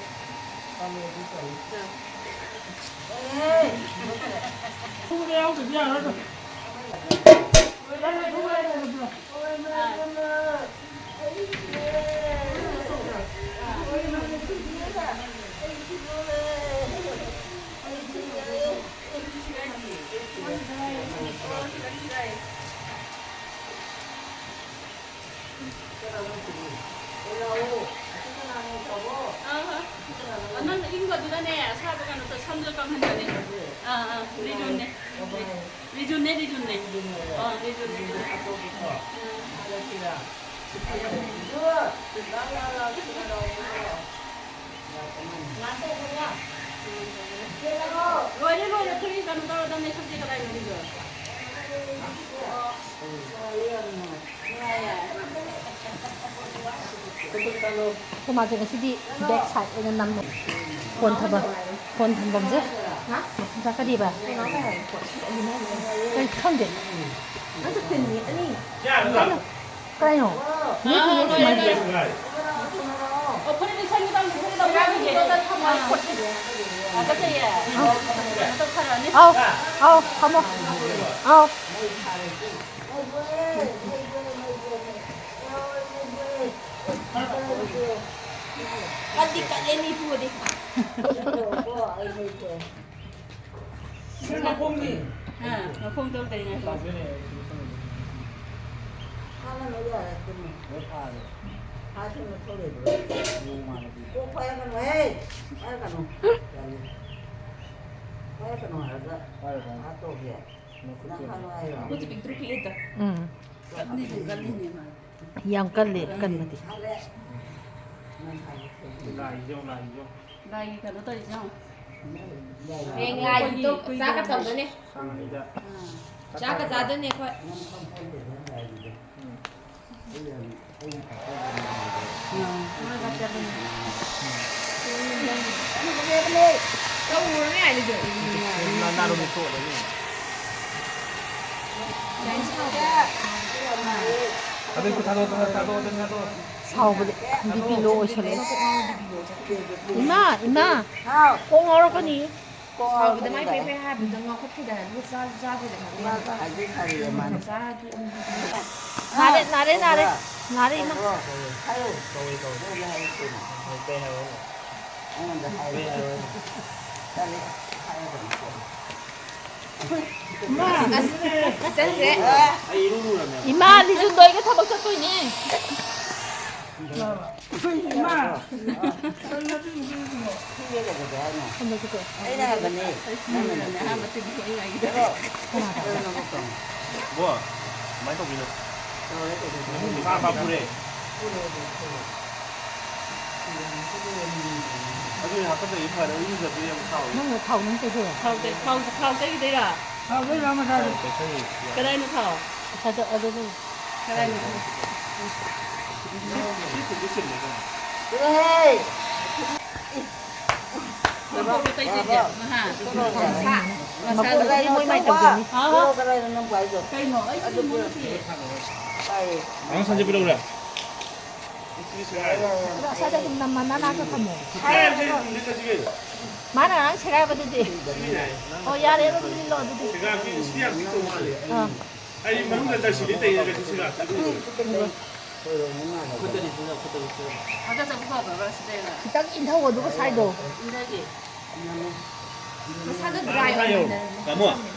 ꯑꯍ꯫ ꯅꯪ ꯏꯪꯕꯗꯨꯅꯅꯦ, ꯑꯁꯥꯕ ꯀꯩꯅꯣ ꯇꯧ-, ꯁꯝꯗꯣ ꯀꯪꯍꯟꯕꯅꯦ꯫ ꯑꯥ, ꯑꯥ, ꯔꯤꯖꯨꯟꯅꯦ꯫ ꯔꯤꯖꯨꯟꯅꯦ, ꯔꯤꯖꯨꯟꯅꯦ꯫ ꯑꯥ, ꯔꯤꯖꯨꯟꯅꯦ, ꯔꯤꯖꯨꯟꯅꯦ꯫ ꯂꯣꯏꯔꯦ, ꯂꯣꯏꯔꯦ, ꯐꯨꯔꯤ ꯀꯩꯅꯣ ꯇꯧꯔꯗꯝꯅꯦ, ꯁꯝꯁꯦ ꯀꯗꯥꯏꯅꯣ ꯑꯗꯨꯗꯣ? ꯑꯩꯈꯣꯏ ꯃꯥꯁꯦ ꯉꯁꯤꯗꯤ back side ꯑꯣꯏꯅ ꯅꯝꯃꯦ꯫ ꯐꯣꯟ ꯊꯝꯕ-, ꯐꯣꯟ ꯊꯝꯐꯝꯁꯦ꯫ ꯍꯥ? ꯃꯐꯝ ꯆꯥ-, ꯀꯔꯤꯕ? ꯀꯩꯅꯣ ꯈꯪꯗꯦ꯫ ꯅꯪꯁꯨ ꯐꯦꯟꯅꯤ, ꯑꯅꯤ꯫ ꯀꯩꯅꯣ? ꯀꯩꯅꯣ? ꯅꯣꯏꯒꯤꯅꯦ ꯁꯨꯃꯥꯏꯅ꯫ ꯑꯣ, ꯐꯨꯔꯤꯠ ꯂꯤꯠꯁꯟꯒꯦ ꯇꯧꯅꯤ, ꯐꯨꯔꯤꯠ ꯑꯃꯨꯛ ꯌꯥꯝꯃꯤꯒꯦ꯫ ꯑꯥ, ꯀꯠꯆꯩꯌꯦ꯫ ꯑꯥ꯫ ꯀꯩꯅꯣ ꯇꯧꯊꯔꯛꯑꯅꯤ꯫ ꯑꯥꯎ, ꯑꯥꯎ, ꯐꯝꯃꯣ꯫ ꯑꯥꯎ꯫ ꯀꯟꯗꯤ ꯀꯠꯂꯦ ꯃꯤ ꯐꯨꯔꯗꯤ꯫ ꯁꯤ ꯃꯈꯣꯡꯅꯤ꯫ ꯑꯥ, ꯃꯈꯣꯡ ꯇꯧꯗ꯭ꯔꯤꯉꯩ꯫ ꯂꯣꯏ ꯐꯥꯔꯦ꯫ ꯀꯣꯛ ꯄꯥꯏꯔꯛꯀꯅꯨꯍꯦ꯫ ꯄꯥꯏꯔꯛꯀꯅꯨ꯫ ꯄꯥꯏꯔꯛꯀꯅꯨ ꯍꯥꯏꯔꯒ ꯍꯥꯠꯇꯣꯛꯑꯒꯦ꯫ ꯅꯪ ꯍꯥꯠꯂꯣ ꯍꯥꯏꯔꯣ? ꯃꯈꯨꯠꯁꯦ ꯄꯤꯛꯇ꯭ꯔꯨ ꯄꯤꯛꯑꯦꯗ꯫ ꯎꯝ꯫ ꯀꯟꯗꯤ ꯑꯗꯨꯝ ꯀꯜꯂꯤꯅꯦ ꯃꯥ꯫ ꯌꯥꯝ ꯀꯜꯂꯦ, ꯀꯟꯕꯗꯤ꯫ ꯍꯥꯠꯂꯦ꯫ ꯅꯪ ꯍꯥꯠꯂꯦ꯫ ꯂꯥꯏꯁꯦ ꯌꯦꯡꯉꯣ, ꯂꯥꯏꯁꯦ ꯌꯦꯡꯉꯣ꯫ ꯂꯥꯏꯒꯤ ꯀꯩꯅꯣ ꯇꯧꯔꯤꯁꯦ ꯌꯦꯡꯉꯣ꯫ ꯍꯌꯦꯡ ꯂꯥꯏꯒꯤꯗꯣ ꯆꯥꯛꯀ ꯇꯧꯗꯣꯏꯅꯦ꯫ ꯁꯥꯡꯉꯤꯗ꯫ ꯑꯥ꯫ ꯆꯥꯛꯀ ꯆꯥꯗꯣꯏꯅꯦ ꯑꯩꯈꯣꯏ꯫ ꯎꯝ꯫ ꯂꯧꯔꯨꯔꯅꯦ ꯍꯥꯏꯗꯨꯗꯤ꯫ ꯅꯥ-, ꯅꯥꯔꯨꯝꯗ ꯇꯣꯛꯑꯗꯕꯅꯤ꯫ ꯑꯗꯨ ꯊꯥꯗꯣꯛꯑꯣ, ꯊꯥꯗꯣꯛꯑꯣ, ꯊꯥꯗꯣꯛꯑꯣ, ꯊꯥꯗꯣꯛꯑꯣ꯫ ꯁꯥꯎꯕꯗꯤ ꯕꯤ ꯄꯤ ꯂꯣ ꯑꯣꯏꯁꯜꯂꯦ꯫ ꯏꯃꯥ, ꯏꯃꯥ, ꯍꯥꯎ꯫ ꯀꯣꯛ ꯉꯥꯎꯔꯛꯀꯅꯤ꯫ ꯀꯣꯛ ꯁꯥꯎꯕꯗ ꯃꯥꯏ ꯉꯥꯎꯔꯛꯀꯅꯤ꯫ ꯐꯦ ꯐꯦ ꯍꯥꯏꯕꯗ ꯉꯥꯎꯈꯠꯈꯤꯗꯅ ꯑꯗꯨꯒ ꯆꯥꯁꯨ ꯆꯥꯗꯦꯗꯅ꯫ ꯏꯃꯥ ꯆꯥ ꯍꯥꯏꯗꯤ ꯐꯔꯦ ꯃꯥꯅ꯫ ꯆꯥꯔꯗꯤ ꯑꯃꯨꯛ ꯅꯥꯔꯦ, ꯅꯥꯔꯦ, ꯅꯥꯔꯦ꯫ ꯀꯧꯕ꯭ꯔꯥ? ꯅꯥꯔꯦ, ꯏꯃꯥ꯫ ꯀꯧꯕ꯭ꯔꯣ? ꯍꯥꯏꯌꯨ꯫ ꯀꯧꯏ, ꯀꯧꯏ꯫ ꯅꯣꯏꯗ ꯍꯥꯏꯌꯨ ꯀꯩꯅꯣ꯫ ꯀꯩ ꯍꯥꯏꯌꯣ? ꯑꯩꯉꯣꯟꯗ ꯍꯥꯏꯌꯨ꯫ ꯀꯩ ꯍꯥꯏꯌꯣ? ꯇꯜꯂꯤ꯫ ꯍꯥꯏꯌꯨ ꯀꯩꯅꯣ꯫ ꯆꯠꯈ꯭ꯔꯦ꯫ ꯑꯩ ꯏꯔꯨ ꯂꯨꯔꯕꯅꯦ꯫ ꯏꯃꯥ, ꯂꯤꯖꯨꯟꯗꯣ ꯑꯩꯒ ꯊꯕꯛ ꯆꯠꯇꯣꯏꯅꯦ꯫ ꯏꯃꯥ꯫ ꯐꯤꯔꯦꯜ ꯀꯩꯗꯧꯒꯦ ꯍꯥꯏꯅꯣ? ꯊꯝꯃꯁꯤꯀꯣ꯫ ꯑꯩꯅ ꯍꯥꯏꯕꯅꯦ꯫ ꯅꯪꯅ ꯅꯠꯇꯦ꯫ ꯆꯠꯂꯣ꯫ ꯆꯠꯂꯣ ꯅꯕꯨꯛ ꯀꯪꯉꯨ꯫ ꯕꯣ, ꯀꯃꯥꯏꯅ ꯇꯧꯗꯣꯏꯅꯣ? ꯇꯧꯔꯦ ꯀꯩꯗꯧꯒꯦ ꯍꯥꯏꯅꯣ? ꯃꯥ, ꯃꯥ ꯐꯨꯔꯦ꯫ ꯑꯗꯨꯗꯤ ꯍꯥꯀꯠꯆꯩ ꯐꯔꯦ, ꯏꯔꯨꯖꯕꯤꯔꯦ ꯑꯃꯨꯛ ꯁꯥꯎꯔꯦ꯫ ꯅꯪꯅ ꯊꯥꯎ ꯅꯪ ꯇꯩꯊꯣꯛꯑꯦ? ꯊꯥꯎ ꯇꯩ-, ꯊꯥꯎ, ꯊꯥꯎ ꯇꯩꯈꯤꯗꯣꯏꯔꯣ? ꯊꯥꯎ ꯇꯩ ꯂꯥꯛꯑꯣ ꯃꯁꯥꯗ꯫ ꯊꯥꯎ ꯇꯩꯁꯜꯂꯤ꯫ ꯀꯗꯥꯏꯅꯣ ꯊꯥꯎ? ꯑꯁꯥꯗ, ꯑꯗꯨꯗ꯫ ꯀꯗꯥꯏꯅꯣ? ꯁꯤ ꯈꯨꯠꯇ ꯆꯤꯡꯉꯦ ꯀꯩꯅꯣ꯫ ꯆꯠꯂꯣꯍꯦ! ꯃꯀꯣꯛꯇ ꯇꯩꯗꯣꯏꯁꯦ, ꯃꯍꯥ꯫ ꯃꯁꯥ, ꯃꯁꯥ꯫ ꯃꯀꯣꯛꯇꯗꯤ ꯃꯣꯏ ꯃꯥꯏ ꯇꯧꯗꯣꯏꯅꯤ꯫ ꯍꯥ? ꯀꯗꯥꯏꯗ ꯅꯪ ꯄꯥꯏꯗꯣ? ꯀꯩꯅꯣ? ꯑꯩ ꯑꯗꯨ ꯁꯤꯗꯤ ꯄꯨꯔꯛ-, ꯅꯠꯇꯦ꯫ ꯄꯥꯏꯌꯦ꯫ ꯑꯉꯥꯡ ꯁꯟꯁꯦ ꯄꯤꯔꯛꯎꯔꯥ? ꯌꯥꯔꯦ, ꯌꯥꯔꯦ, ꯌꯥꯔꯦ꯫ ꯑꯗꯣ ꯑꯁ꯭ꯋꯥꯏꯗ ꯑꯗꯨꯝ ꯅꯝꯃ ꯅꯅꯥꯛꯇ ꯊꯝꯃꯣ꯫ ꯁꯦꯒꯥꯏꯕꯁꯦ ꯅꯨꯃꯤꯠ ꯑꯁꯤꯒꯤ꯫ ꯃꯥꯅ ꯉꯔꯥꯡ ꯁꯦꯒꯥꯏꯕꯗꯨꯗꯤ꯫ ꯁꯤꯅꯦ꯫ ꯑꯣ, ꯌꯥꯔꯦ, ꯑꯗꯨꯝ ꯂꯤꯠꯂꯣ ꯑꯗꯨꯗꯤ꯫ ꯁꯦꯒꯥꯏꯕꯁꯦ ꯁꯤꯗꯤ ꯌꯥꯝ ꯄꯤꯛꯇꯧ ꯃꯥꯜꯂꯦ꯫ ꯑꯥ꯫ ꯑꯩ ꯃꯅꯨꯡꯗ ꯇꯥꯁꯤꯜꯂꯤ ꯇꯩꯔꯒ ꯁꯤ ꯁꯦꯒꯥꯏ꯫ ꯈꯨꯠꯇꯗꯤ ꯁꯤꯗ, ꯈꯨꯠꯇꯗꯤ ꯁꯤꯗ꯫ ꯍꯟꯗꯛ ꯆꯠꯄ ꯐꯕ꯭ꯔꯥ ꯁꯤꯗꯩꯗ? ꯈꯤꯇꯪ ꯏꯟꯊꯧ ꯑꯗꯨꯒ ꯁꯥꯏꯗꯣ꯫ ꯏꯟꯊꯒꯦ꯫ ꯃꯁꯥꯗꯣ dry ꯍꯥꯏꯌꯣ, ꯑꯣꯏꯃꯟꯗꯅ꯫ ꯇꯥꯃꯣ,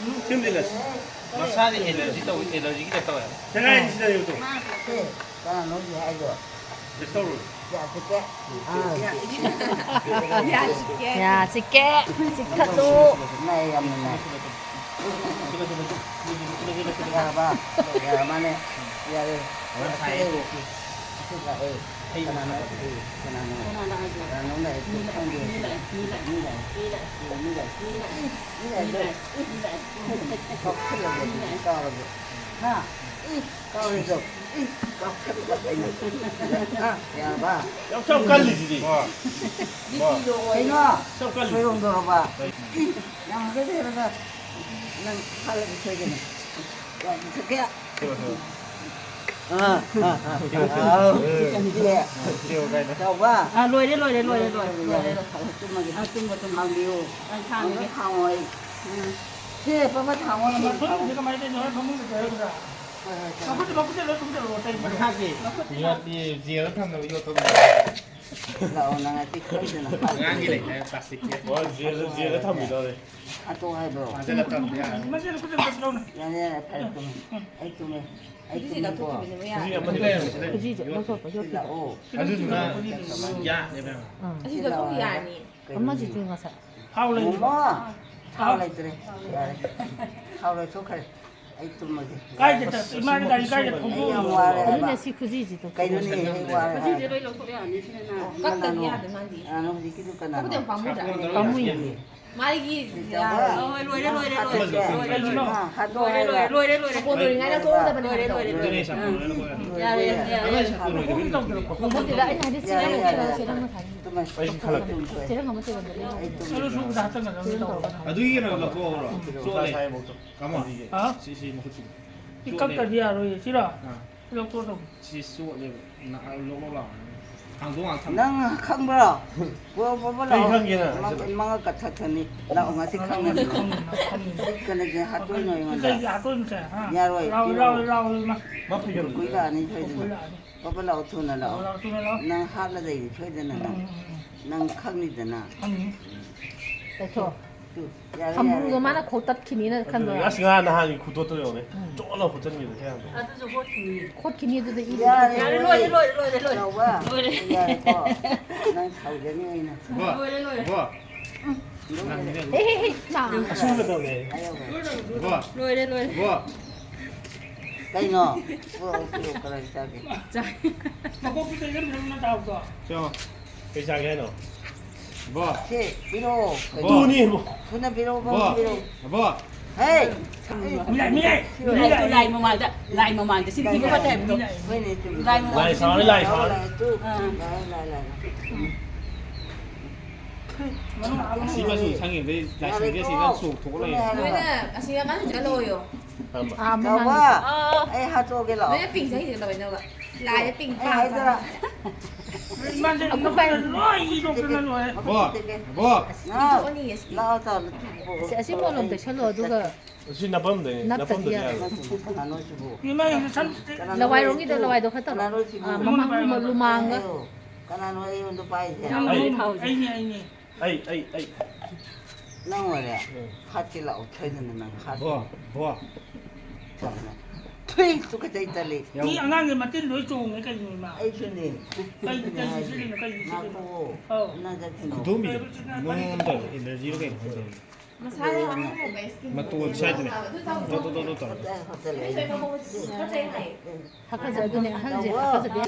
ꯁꯤꯃꯗꯤ ꯂꯁ-, ꯃꯁꯥꯗꯤ allergy ꯇꯧꯏ, allergy ꯒꯤ type ꯇꯧꯋꯦ꯫ ꯁꯦꯒꯥꯏꯔꯤꯁꯤꯗ ꯌꯦꯡꯉꯨ ꯇꯨ꯫ ꯁꯦ, ꯀꯅꯥꯅꯣ ꯍꯧꯖꯤꯛ ꯍꯥꯏꯗꯣ? Test ꯇꯧꯔꯣ꯫ ꯌꯥ ꯆꯤꯛꯀꯦ꯫ ꯑꯥ꯫ ꯌꯥ ꯆꯤꯛꯀꯦ꯫ ꯌꯥ ꯆꯤꯛꯀꯦ꯫ ꯆꯤꯛꯊꯠꯂꯨ꯫ ꯅꯥꯏ ꯌꯥꯝꯅ ꯅꯥꯏ꯫ ꯌꯥꯔꯕ? ꯌꯥꯔ ꯃꯥꯅꯦ꯫ ꯌꯥꯔꯦ꯫ ꯍꯣꯔꯦꯟ ꯁꯥꯏꯌꯦ ꯇꯣꯛꯀꯦ꯫ ꯑꯩꯈꯣꯏ ꯂꯥꯛꯑꯦ꯫ ꯀꯅꯥꯅꯣ? ꯀꯅꯥꯅꯣ? ꯀꯅꯥꯅꯣ ꯍꯥꯏꯁꯦ? ꯀꯅꯥꯅꯣꯝ ꯂꯥꯛꯑꯦ꯫ ꯃꯤ ꯂꯥꯛꯑꯦ, ꯈꯪꯗꯦ꯫ ꯃꯤ ꯂꯥꯛꯑꯦ, ꯃꯤ ꯂꯥꯛꯑꯦ꯫ ꯃꯤ ꯂꯥꯛꯑꯦ꯫ ꯃꯤ ꯂꯥꯛꯑꯦ꯫ ꯃꯤ ꯂꯥꯛꯑꯦ꯫ ꯃꯤ ꯂꯥꯛꯑꯦ꯫ ꯀꯥꯎꯁꯜꯂꯕ ꯑꯗꯨꯗꯤ ꯀꯥꯎꯔꯕ꯫ ꯍꯥ? ꯏ, ꯀꯥꯎꯔꯦꯗꯣ꯫ ꯏ, ꯀꯥꯎꯁꯜꯂꯕ ꯑꯩꯅ꯫ ꯍꯥ? ꯌꯥꯔꯕ? ꯌꯥꯝ ꯁꯛ ꯀꯜꯂꯤꯁꯤꯗꯤ꯫ ꯀꯩꯅꯣ? ꯌꯥꯝ ꯀꯜꯂꯤ꯫ ꯁꯣꯏꯔꯣꯝꯗꯧꯔꯕ? ꯏ, ꯌꯥꯝ ꯍꯥꯒꯠꯆꯩ ꯍꯥꯏꯔꯒ ꯅꯪ ꯍꯥꯠꯂꯗꯤ ꯁꯣꯏꯗꯅ꯫ ꯌꯥꯝ ꯁꯛꯀꯦ꯫ ꯑꯥ, ꯑꯥ, ꯑꯥ, ꯑꯥ, ꯑꯥ꯫ ꯆꯥꯎꯕ? ꯑꯥ, ꯂꯣꯏꯔꯦ, ꯂꯣꯏꯔꯦ, ꯂꯣꯏꯔꯦ, ꯂꯣꯏꯔꯦ, ꯂꯣꯏꯔꯦ꯫ ꯇꯨꯝꯃꯒꯦ꯫ ꯑꯥ, ꯇꯨꯝꯃꯣ, ꯇꯨꯝꯃꯣ꯫ ꯊꯥꯡꯕꯤꯌꯨ꯫ ꯑꯩ ꯊꯥꯡꯉꯒꯦ꯫ ꯑꯃꯨꯛ ꯊꯥꯡꯉꯣ ꯑꯩ꯫ ꯎꯝ꯫ ꯁꯦ, ꯄꯥꯄꯥ ꯊꯥꯡꯉꯣ, ꯑꯃꯨꯛ ꯊꯥꯡꯉꯣ꯫ ꯃꯊꯛꯁꯤꯗ ꯀꯃꯥꯏꯅ ꯇꯧꯔꯤꯅꯣ? ꯐꯃꯨꯡꯗ ꯀꯩꯗꯧꯔꯒꯦ? ꯍꯣꯏ, ꯍꯣꯏ, ꯍꯣꯏ꯫ ꯃꯈꯨꯠꯁꯦ, ꯃꯈꯨꯠꯁꯦ ꯂꯣꯏ ꯀꯨꯝꯊꯔꯛꯑꯣ, ꯇꯩ꯫ ꯃꯈꯥꯁꯦ꯫ ꯌꯣꯠꯇꯤ ꯖꯦꯜꯗ ꯊꯝꯅꯕ ꯌꯣꯠꯇꯣ꯫ ꯂꯥꯛꯑꯣ, ꯅꯪ ꯉꯁꯤ ꯁꯣꯏꯗꯅ ꯍꯥꯠꯀꯅꯤ꯫ ꯑꯉꯥꯡꯒꯤ ꯂꯩꯇꯥꯏꯅꯦ, ꯄ꯭ꯂꯥꯁꯇꯤꯛꯀꯤ꯫ ꯍꯣꯏ, ꯖꯦꯜꯗ, ꯖꯦꯜꯗ ꯊꯝꯕꯤꯗꯧꯔꯦ꯫ ꯍꯥꯠꯇꯣꯛꯑꯣ ꯍꯥꯏꯕ꯭ꯔꯣ? ꯐꯥꯖꯤꯜꯂ ꯊꯝꯕ ꯌꯥꯔꯦ꯫ ꯃꯁꯤ ꯂꯧꯊꯣꯛꯄꯤꯔꯝꯃꯣ꯫ ꯌꯥꯔꯦ, ꯌꯥꯔꯦ, ꯐꯔꯦ, ꯇꯨꯝꯃꯦ꯫ ꯑꯩ ꯇꯨꯝꯃꯦ꯫ ꯑꯩ ꯍꯧꯖꯤꯛꯁꯦ ꯇꯨꯝꯃꯦꯀꯣ꯫ ꯂꯧꯊꯣꯛꯈꯤꯕꯅꯦꯕ ꯌꯥꯔꯦ꯫ ꯍꯧꯖꯤꯛ ꯑꯃ ꯂꯩꯔꯝꯃꯦ, ꯁꯤꯗ꯫ ꯈꯨꯖꯤꯁꯦ ꯌꯣꯠ-, ꯂꯧꯊꯣꯛꯄ, ꯌꯣꯠꯀꯤꯗꯣ꯫ ꯂꯥꯛꯑꯣ꯫ ꯑꯗꯨꯗꯨꯅ ꯌꯥꯠꯂꯦꯕ ꯌꯥꯝ꯫ ꯑꯥ꯫ ꯑꯁꯤ ꯂꯧꯊꯣꯛꯈꯤ ꯌꯥꯔꯅꯤ꯫ ꯀꯩꯅꯣꯅꯦ? ꯑꯃꯁꯤꯁꯨ ꯉꯁꯥꯏ꯫ ꯊꯥꯎ ꯂꯩꯔꯤꯕꯣ? ꯃꯣꯃꯣ, ꯊꯥꯎ ꯂꯩꯇ꯭ꯔꯦ꯫ ꯌꯥꯔꯦ꯫ ꯊꯥꯎ ꯂꯣꯏꯊꯣꯛꯈ꯭ꯔꯦ꯫ ꯑꯩ ꯇꯨꯝꯃꯒꯦ꯫ ꯀꯥꯏꯗ ꯆꯠ-, ꯏꯃꯥꯗꯤ ꯒꯥꯔꯤ ꯀꯥꯏꯗ ꯊꯧꯗꯣꯛꯑꯣ? ꯑꯩ ꯌꯥꯝ ꯋꯥꯔꯦ ꯍꯥꯏꯕ꯫ ꯑꯗꯨꯅꯦ ꯁꯤ ꯈꯨꯖꯤꯁꯤꯗ꯫ ꯀꯩꯅꯣꯅꯦ, ꯑꯩ ꯋꯥꯔꯦ ꯍꯥꯏꯕ꯫ ꯈꯨꯖꯤꯁꯦ ꯂꯣꯏ ꯂꯧꯊꯣꯛ ꯌꯥꯅꯤ ꯁꯤꯅ꯫ ꯑꯣ, ꯀꯛꯇꯗꯤ ꯀꯅꯥꯅꯣ? ꯌꯥꯗꯦ ꯃꯥꯗꯤ꯫ ꯀꯅꯥꯅꯣ ꯍꯧꯖꯤꯛꯀꯤꯗꯨ ꯀꯅꯥꯅꯣ? ꯑꯩꯈꯣꯏꯗꯤ ꯌꯥꯝ ꯄꯥꯝꯃꯨꯗ꯭ꯔꯥ? ꯄꯥꯝꯃꯨꯏꯌꯦ꯫ ꯃꯥꯒꯤ ꯆꯥꯎꯕ? ꯌꯥꯔꯣꯏ꯫ ꯍꯣꯏ, ꯂꯣꯏꯔꯦ, ꯂꯣꯏꯔꯦ, ꯂꯣꯏꯔꯦ, ꯍꯥꯠꯇꯣꯛꯑꯁꯦ꯫ ꯂꯣꯏꯔꯦ, ꯂꯣꯏꯔꯦ, ꯂꯣꯏꯔꯦ, ꯂꯣꯏꯔꯦ꯫ ꯍꯥꯠꯇꯣꯛꯑꯣ ꯂꯣꯏꯔꯦ, ꯍꯥꯏꯕ꯫ ꯂꯣꯏꯔꯦ, ꯂꯣꯏꯔꯦ, ꯂꯣꯏꯔꯦ꯫ ꯁꯥꯄꯣꯟ ꯂꯣꯏꯔꯦ, ꯂꯣꯏꯔꯦ꯫ ꯂꯣꯏꯔꯦ, ꯁꯥꯄꯣꯟ ꯂꯣꯏꯔꯦ꯫ ꯌꯥꯔꯦ, ꯌꯥꯔꯦ, ꯌꯥꯔꯦ꯫ ꯑꯗꯨ ꯁꯥꯄꯣꯟ ꯂꯣꯏꯔꯦ꯫ ꯈꯣꯡꯎꯞ ꯅꯠꯇꯦꯗ, ꯑꯩꯅ ꯍꯥꯏꯗꯤ ꯌꯥꯔꯦ, ꯆꯦꯔꯪ, ꯌꯥꯔꯦ, ꯆꯦꯔꯪ, ꯌꯥꯔꯦ꯫ ꯆꯦꯔꯪ ꯃꯊꯥꯅꯤ꯫ ꯇꯨꯝꯃꯦ꯫ ꯑꯩꯁꯨ ꯈꯜꯂꯛꯇꯦ꯫ ꯆꯦꯔꯪ ꯑꯃ ꯇꯦꯕꯜꯗ ꯂꯩ꯫ ꯑꯩ ꯇꯨꯝꯃꯦ꯫ ꯑꯗꯨꯒꯤ ꯀꯩꯅꯣ ꯂꯧꯊꯣꯛꯍꯧꯔꯣ꯫ ꯆꯣꯠꯂꯦ꯫ ꯀꯃꯣ? ꯍꯥ? ꯁꯤ, ꯁꯤ ꯃꯈꯨꯠꯀꯤꯗꯣ꯫ ꯁꯤ ꯆꯣꯠꯂꯦ꯫ ꯀꯛꯇꯗꯤ ꯌꯥꯔꯣꯏꯌꯦ, ꯁꯤꯔꯣ? ꯑꯥ꯫ ꯁꯤ ꯂꯧꯊꯣꯛꯑꯣ ꯇꯧ꯫ ꯁꯤ ꯆꯣꯠꯂꯦꯕ꯫ ꯅ-, ꯂꯣꯛ ꯂꯣꯛ ꯂꯥꯎꯔꯦ꯫ ꯍꯥꯡꯗꯣꯛ ꯉꯥꯛ ꯊꯝꯃꯦ꯫ ꯅꯪ ꯈꯪꯕ꯭ꯔꯣ? ꯕꯣ-, ꯕꯣ-, ꯕꯣ ꯀꯩ ꯂꯥꯎ꯫ ꯈꯪꯒꯦ ꯅꯪ ꯃ-, ꯍꯥꯏꯁꯤꯕꯣ? ꯃꯉꯥ ꯀꯛꯊꯠꯈ꯭ꯔꯅꯤ꯫ ꯂꯥꯛꯑꯣ, ꯉꯁꯤ ꯈꯪꯒꯅꯤ꯫ ꯈꯪꯉꯤꯅ, ꯈꯪꯉꯤꯅ꯫ ꯀꯩꯅꯣꯁꯦ ꯍꯥꯠꯇꯣꯏꯅꯣ ꯑꯩꯉꯣꯟꯗ? ꯀꯩꯒꯤ ꯍꯥꯠꯇꯣꯏꯅꯣꯁꯦ, ꯍꯥ? ꯌꯥꯔꯣꯏ, ꯂꯥꯎ, ꯄꯤꯔꯛꯑꯣ꯫ ꯂꯥꯎ, ꯂꯥꯎ, ꯂꯥꯎ, ꯏꯃꯥ꯫ ꯃꯥ ꯐꯩꯒꯟꯗꯣ ꯀꯨꯏ ꯂꯥꯛꯑꯅꯤ ꯁꯣꯏꯗꯅ꯫ ꯀꯨꯏ ꯂꯥꯛꯑꯅꯤ꯫ ꯄꯥꯄꯥ ꯂꯥꯛꯑꯣ, ꯊꯨꯅ ꯂꯥꯛꯑꯣ꯫ ꯂꯥꯛꯑꯣ, ꯊꯨꯅ ꯂꯥꯛꯑꯣ꯫ ꯅꯪ ꯍꯥꯠꯂꯗꯣꯏꯅꯤ ꯁꯣꯏꯗꯅ ꯎꯝ, ꯅꯪ꯫ ꯎꯝ, ꯎꯝ꯫ ꯅꯪ ꯈꯪꯅꯤꯗꯅ꯫ ꯈꯪꯅꯤ꯫ ꯂꯩꯊꯣꯛ꯫ ꯇꯨ, ꯌꯥꯔꯦ, ꯊꯝꯕ꯭ꯔꯨꯗꯣ ꯌꯥꯔꯦ꯫ ꯃꯥꯅ ꯈꯣꯛꯇꯠꯈꯤꯅꯤꯅ ꯈꯟꯕ꯭ꯔꯥ? ꯑꯁ, ꯉꯔꯥꯡ ꯅꯍꯥꯟꯒꯤ ꯈꯨꯇꯣꯠꯇꯣ ꯌꯦꯡꯉꯨꯅꯦ꯫ ꯎꯝ꯫ ꯆꯣꯠꯂ ꯈꯣꯠꯆꯟꯈꯤꯗꯣ ꯈꯌꯥꯡꯗꯣ꯫ ꯑꯗꯨꯁꯨ ꯍꯣꯠꯈꯤꯅꯤ꯫ ꯈꯣꯠꯈꯤꯅꯤ ꯑꯗꯨꯗ ꯏ ꯌꯥꯔꯦ, ꯌꯥꯔꯦ, ꯂꯣꯏꯔꯦ, ꯂꯣꯏꯔꯦ, ꯂꯣꯏꯔꯦ, ꯂꯣꯏꯔꯦ꯫ ꯆꯥꯎꯕ꯫ ꯂꯣꯏꯔꯦ꯫ ꯌꯥꯔꯦꯀꯣ꯫ ꯅꯪ ꯁꯥꯎꯖꯅꯤ ꯑꯩꯅ꯫ ꯕꯣ, ꯂꯣꯏꯔꯦ, ꯂꯣꯏꯔꯦ꯫ ꯕꯣ꯫ ꯎꯝ꯫ ꯅꯪꯅꯦ꯫ ꯍꯦ, ꯍꯦ, ꯍꯦ, ꯅꯥ꯫ ꯑꯁꯨꯝꯅ ꯇꯧꯅꯦ꯫ ꯑꯌꯧꯕ꯫ ꯕꯣ꯫ ꯂꯣꯏꯔꯦ, ꯂꯣꯏꯔꯦ꯫ ꯕꯣ꯫ ꯀꯩꯅꯣ? ꯄꯨꯔꯛꯑꯣ, ꯄꯨꯔꯛꯑꯣ, ꯀꯅꯥ ꯆꯥꯒꯦ? ꯆꯥꯏ꯫ ꯃꯀꯣꯛꯇꯨ ꯀꯩꯒꯤꯅꯣ ꯅꯪꯅ ꯆꯥꯕꯗꯣ? ꯆꯣ, ꯀꯩ ꯆꯥꯒꯦ ꯍꯥꯏꯅꯣ? ꯕꯣ꯫ ꯁꯦ, ꯄꯤꯔꯛꯑꯣ꯫ ꯕꯣ꯫ ꯑꯗꯨꯅꯤ, ꯕꯣ꯫ ꯊꯨꯅ ꯄꯤꯔꯛꯑꯣ, ꯕꯣ꯫ ꯄꯤꯔꯛꯑꯣ꯫ ꯕꯣ꯫ ꯍꯦ! ꯃꯤꯂꯥꯏ, ꯃꯤꯂꯥꯏ, ꯁꯤ ꯃꯤꯂꯥꯏ, ꯑꯣꯏꯔꯦ꯫ ꯂꯥꯏ ꯃꯃꯥꯡꯗ, ꯂꯥꯏ ꯃꯃꯥꯡꯗ ꯁꯤ ꯊꯤꯕ ꯀꯩꯅꯣ? ꯇꯥꯏꯞꯇꯣ꯫ ꯍꯣꯏꯅꯦ, ꯆꯨꯝꯃꯤ꯫ ꯂꯥꯏ ꯃꯃꯥꯡꯗ ꯂꯥꯏ ꯁꯥꯎꯔꯦ, ꯂꯥꯏ ꯁꯥꯎꯔꯦ꯫ ꯂꯥꯏ ꯆꯨꯝꯃꯤ꯫ ꯑꯥ꯫ ꯂꯥꯏ, ꯂꯥꯏ, ꯂꯥꯏ, ꯂꯥꯏ꯫ ꯎꯝ꯫ ꯑꯁꯤ ꯃꯆꯨ ꯁꯪꯉꯤꯕꯗꯩ ꯂꯥꯏꯁꯪꯁꯦ ꯑꯁꯤꯗ ꯆꯣꯛꯊꯣꯛꯑ ꯂꯩꯔꯦ꯫ ꯌꯥꯔꯦꯀꯣ? ꯂꯣꯏꯅ ꯑꯁꯤ ꯅꯥꯀꯟꯁꯤꯗ ꯂꯣꯏꯌꯣ꯫ ꯐꯝꯕ꯫ ꯑꯥ, ꯃꯃꯥꯡꯗ꯫ ꯆꯥꯎꯕ, ꯑꯥ꯫ ꯑꯩ ꯍꯥꯠꯇꯣꯛꯑꯒꯦ ꯂꯥꯛꯑꯣ꯫ ꯅꯣꯏꯅ ꯄꯤꯡ ꯁꯪꯉꯤꯁꯦ ꯀꯩꯗꯧꯕꯩꯅꯣꯕ? ꯂꯥꯏꯗ ꯄꯤꯡ ꯑꯩ ꯄꯥꯝꯕ ꯍꯥꯏꯗꯣꯏꯔꯥ? ꯆꯪꯉꯦ꯫ ꯃꯥꯁꯦ ꯑꯩꯈꯣꯏ ꯑꯃꯨꯛ ꯂꯣꯏ ꯏꯔꯣꯛꯇꯅ ꯂꯣꯏꯔꯦ꯫ ꯕꯣ, ꯕꯣ꯫ ꯁꯤꯗꯤ ꯊꯣꯛꯑꯅꯤꯌꯦ ꯁꯤꯗꯤ꯫ ꯂꯥꯛꯑꯣ, ꯆꯥꯎ, ꯂꯥꯛꯑꯣ꯫ ꯑꯁꯤ, ꯑꯁꯤ ꯃꯣꯂꯣꯝ ꯇꯩꯁꯜꯂꯣ, ꯑꯗꯨꯒ ꯑꯁꯤ ꯅꯞꯄꯝꯗꯣꯏꯅꯦ, ꯅꯞꯇꯗꯤ ꯅꯞꯄꯝꯗꯗꯤ ꯌꯥꯔꯣꯏ꯫ ꯌꯥꯔꯣꯏ꯫ ꯀꯅꯥꯅꯣ ꯁꯤꯕꯨ? ꯏꯃꯥ, ꯌꯦꯡꯉꯨ, ꯁꯝ-, ꯀꯅꯥꯅꯣ ꯂꯋꯥꯏꯔꯣꯝꯒꯤꯗ ꯁꯤꯕꯨ? ꯂꯋꯥꯏꯗꯣ ꯈꯔ ꯇꯧꯔꯣ꯫ ꯀꯅꯥꯅꯣ ꯁꯤꯕꯨ? ꯑꯥ, ꯃꯃꯥꯡ ꯂꯨꯃꯥꯡꯒ꯫ ꯍꯥꯏꯌꯣ꯫ ꯀꯅꯥꯅꯣ ꯑꯩꯉꯣꯟꯗ ꯄꯥꯏꯁꯦ? ꯅꯪ ꯑꯩ꯫ ꯑꯩꯅꯦ, ꯑꯩꯅꯦ꯫ ꯑꯩ, ꯑꯩ, ꯑꯩ꯫ ꯅꯪ ꯑꯣꯏꯔꯦ? ꯎꯝ꯫ ꯍꯥꯠꯀꯦ ꯂꯥꯛꯑꯣ, ꯊꯣꯏꯗꯅ ꯅꯪ ꯍꯥꯠꯀꯦ꯫ ꯕꯣ, ꯕꯣ꯫ ꯊꯨꯏ, ꯇꯨꯀꯠꯆꯩ, ꯇꯜꯂꯤ꯫ ꯃꯤ ꯑꯉꯥꯡꯒꯤ ꯃꯇꯤꯟ ꯂꯣꯏ ꯆꯣꯡꯉꯦ ꯀꯩꯅꯣ, ꯏꯃꯥ? ꯑꯩꯁꯨꯅꯦ꯫ ꯀꯩꯒꯤ, ꯀꯩꯒꯤ ꯁꯤꯠꯂꯤꯅꯣ, ꯀꯩꯒꯤ ꯁꯤꯠꯂꯤꯅꯣ? ꯉꯥꯏꯈꯣ꯫ ꯑꯧ꯫ ꯅꯪ ꯆꯠꯈꯤꯅꯣ꯫ ꯈꯨꯗꯣꯝꯕꯤꯁꯦ ꯃꯅꯨꯡ ꯑꯃ ꯇꯧꯔꯦ, ꯑꯦꯂꯔꯖꯤꯔꯣ ꯀꯩꯅꯣ ꯈꯪꯗꯦ꯫ ꯃꯁꯥꯗ ꯑꯍꯟ ꯑꯣꯏꯕ ꯁ꯭ꯀꯤꯟ ꯃꯇꯣꯟ ꯁ꯭ꯋꯥꯏꯗꯅꯦ꯫ ꯑꯗꯨ ꯇꯧ-, ꯇꯧ-, ꯇꯧ-, ꯇꯧ-, ꯇꯧ-꯫ ꯍꯣꯇꯦꯜ, ꯍꯣꯇꯦꯜ ꯂꯩ꯫ ꯐꯖꯩ ꯍꯥꯏꯌꯦ꯫ ꯍꯥꯀꯠꯆꯩ, ꯑꯗꯨꯅꯦ ꯑꯍꯟꯁꯦ ꯍꯥꯀꯠꯆꯗꯦ꯫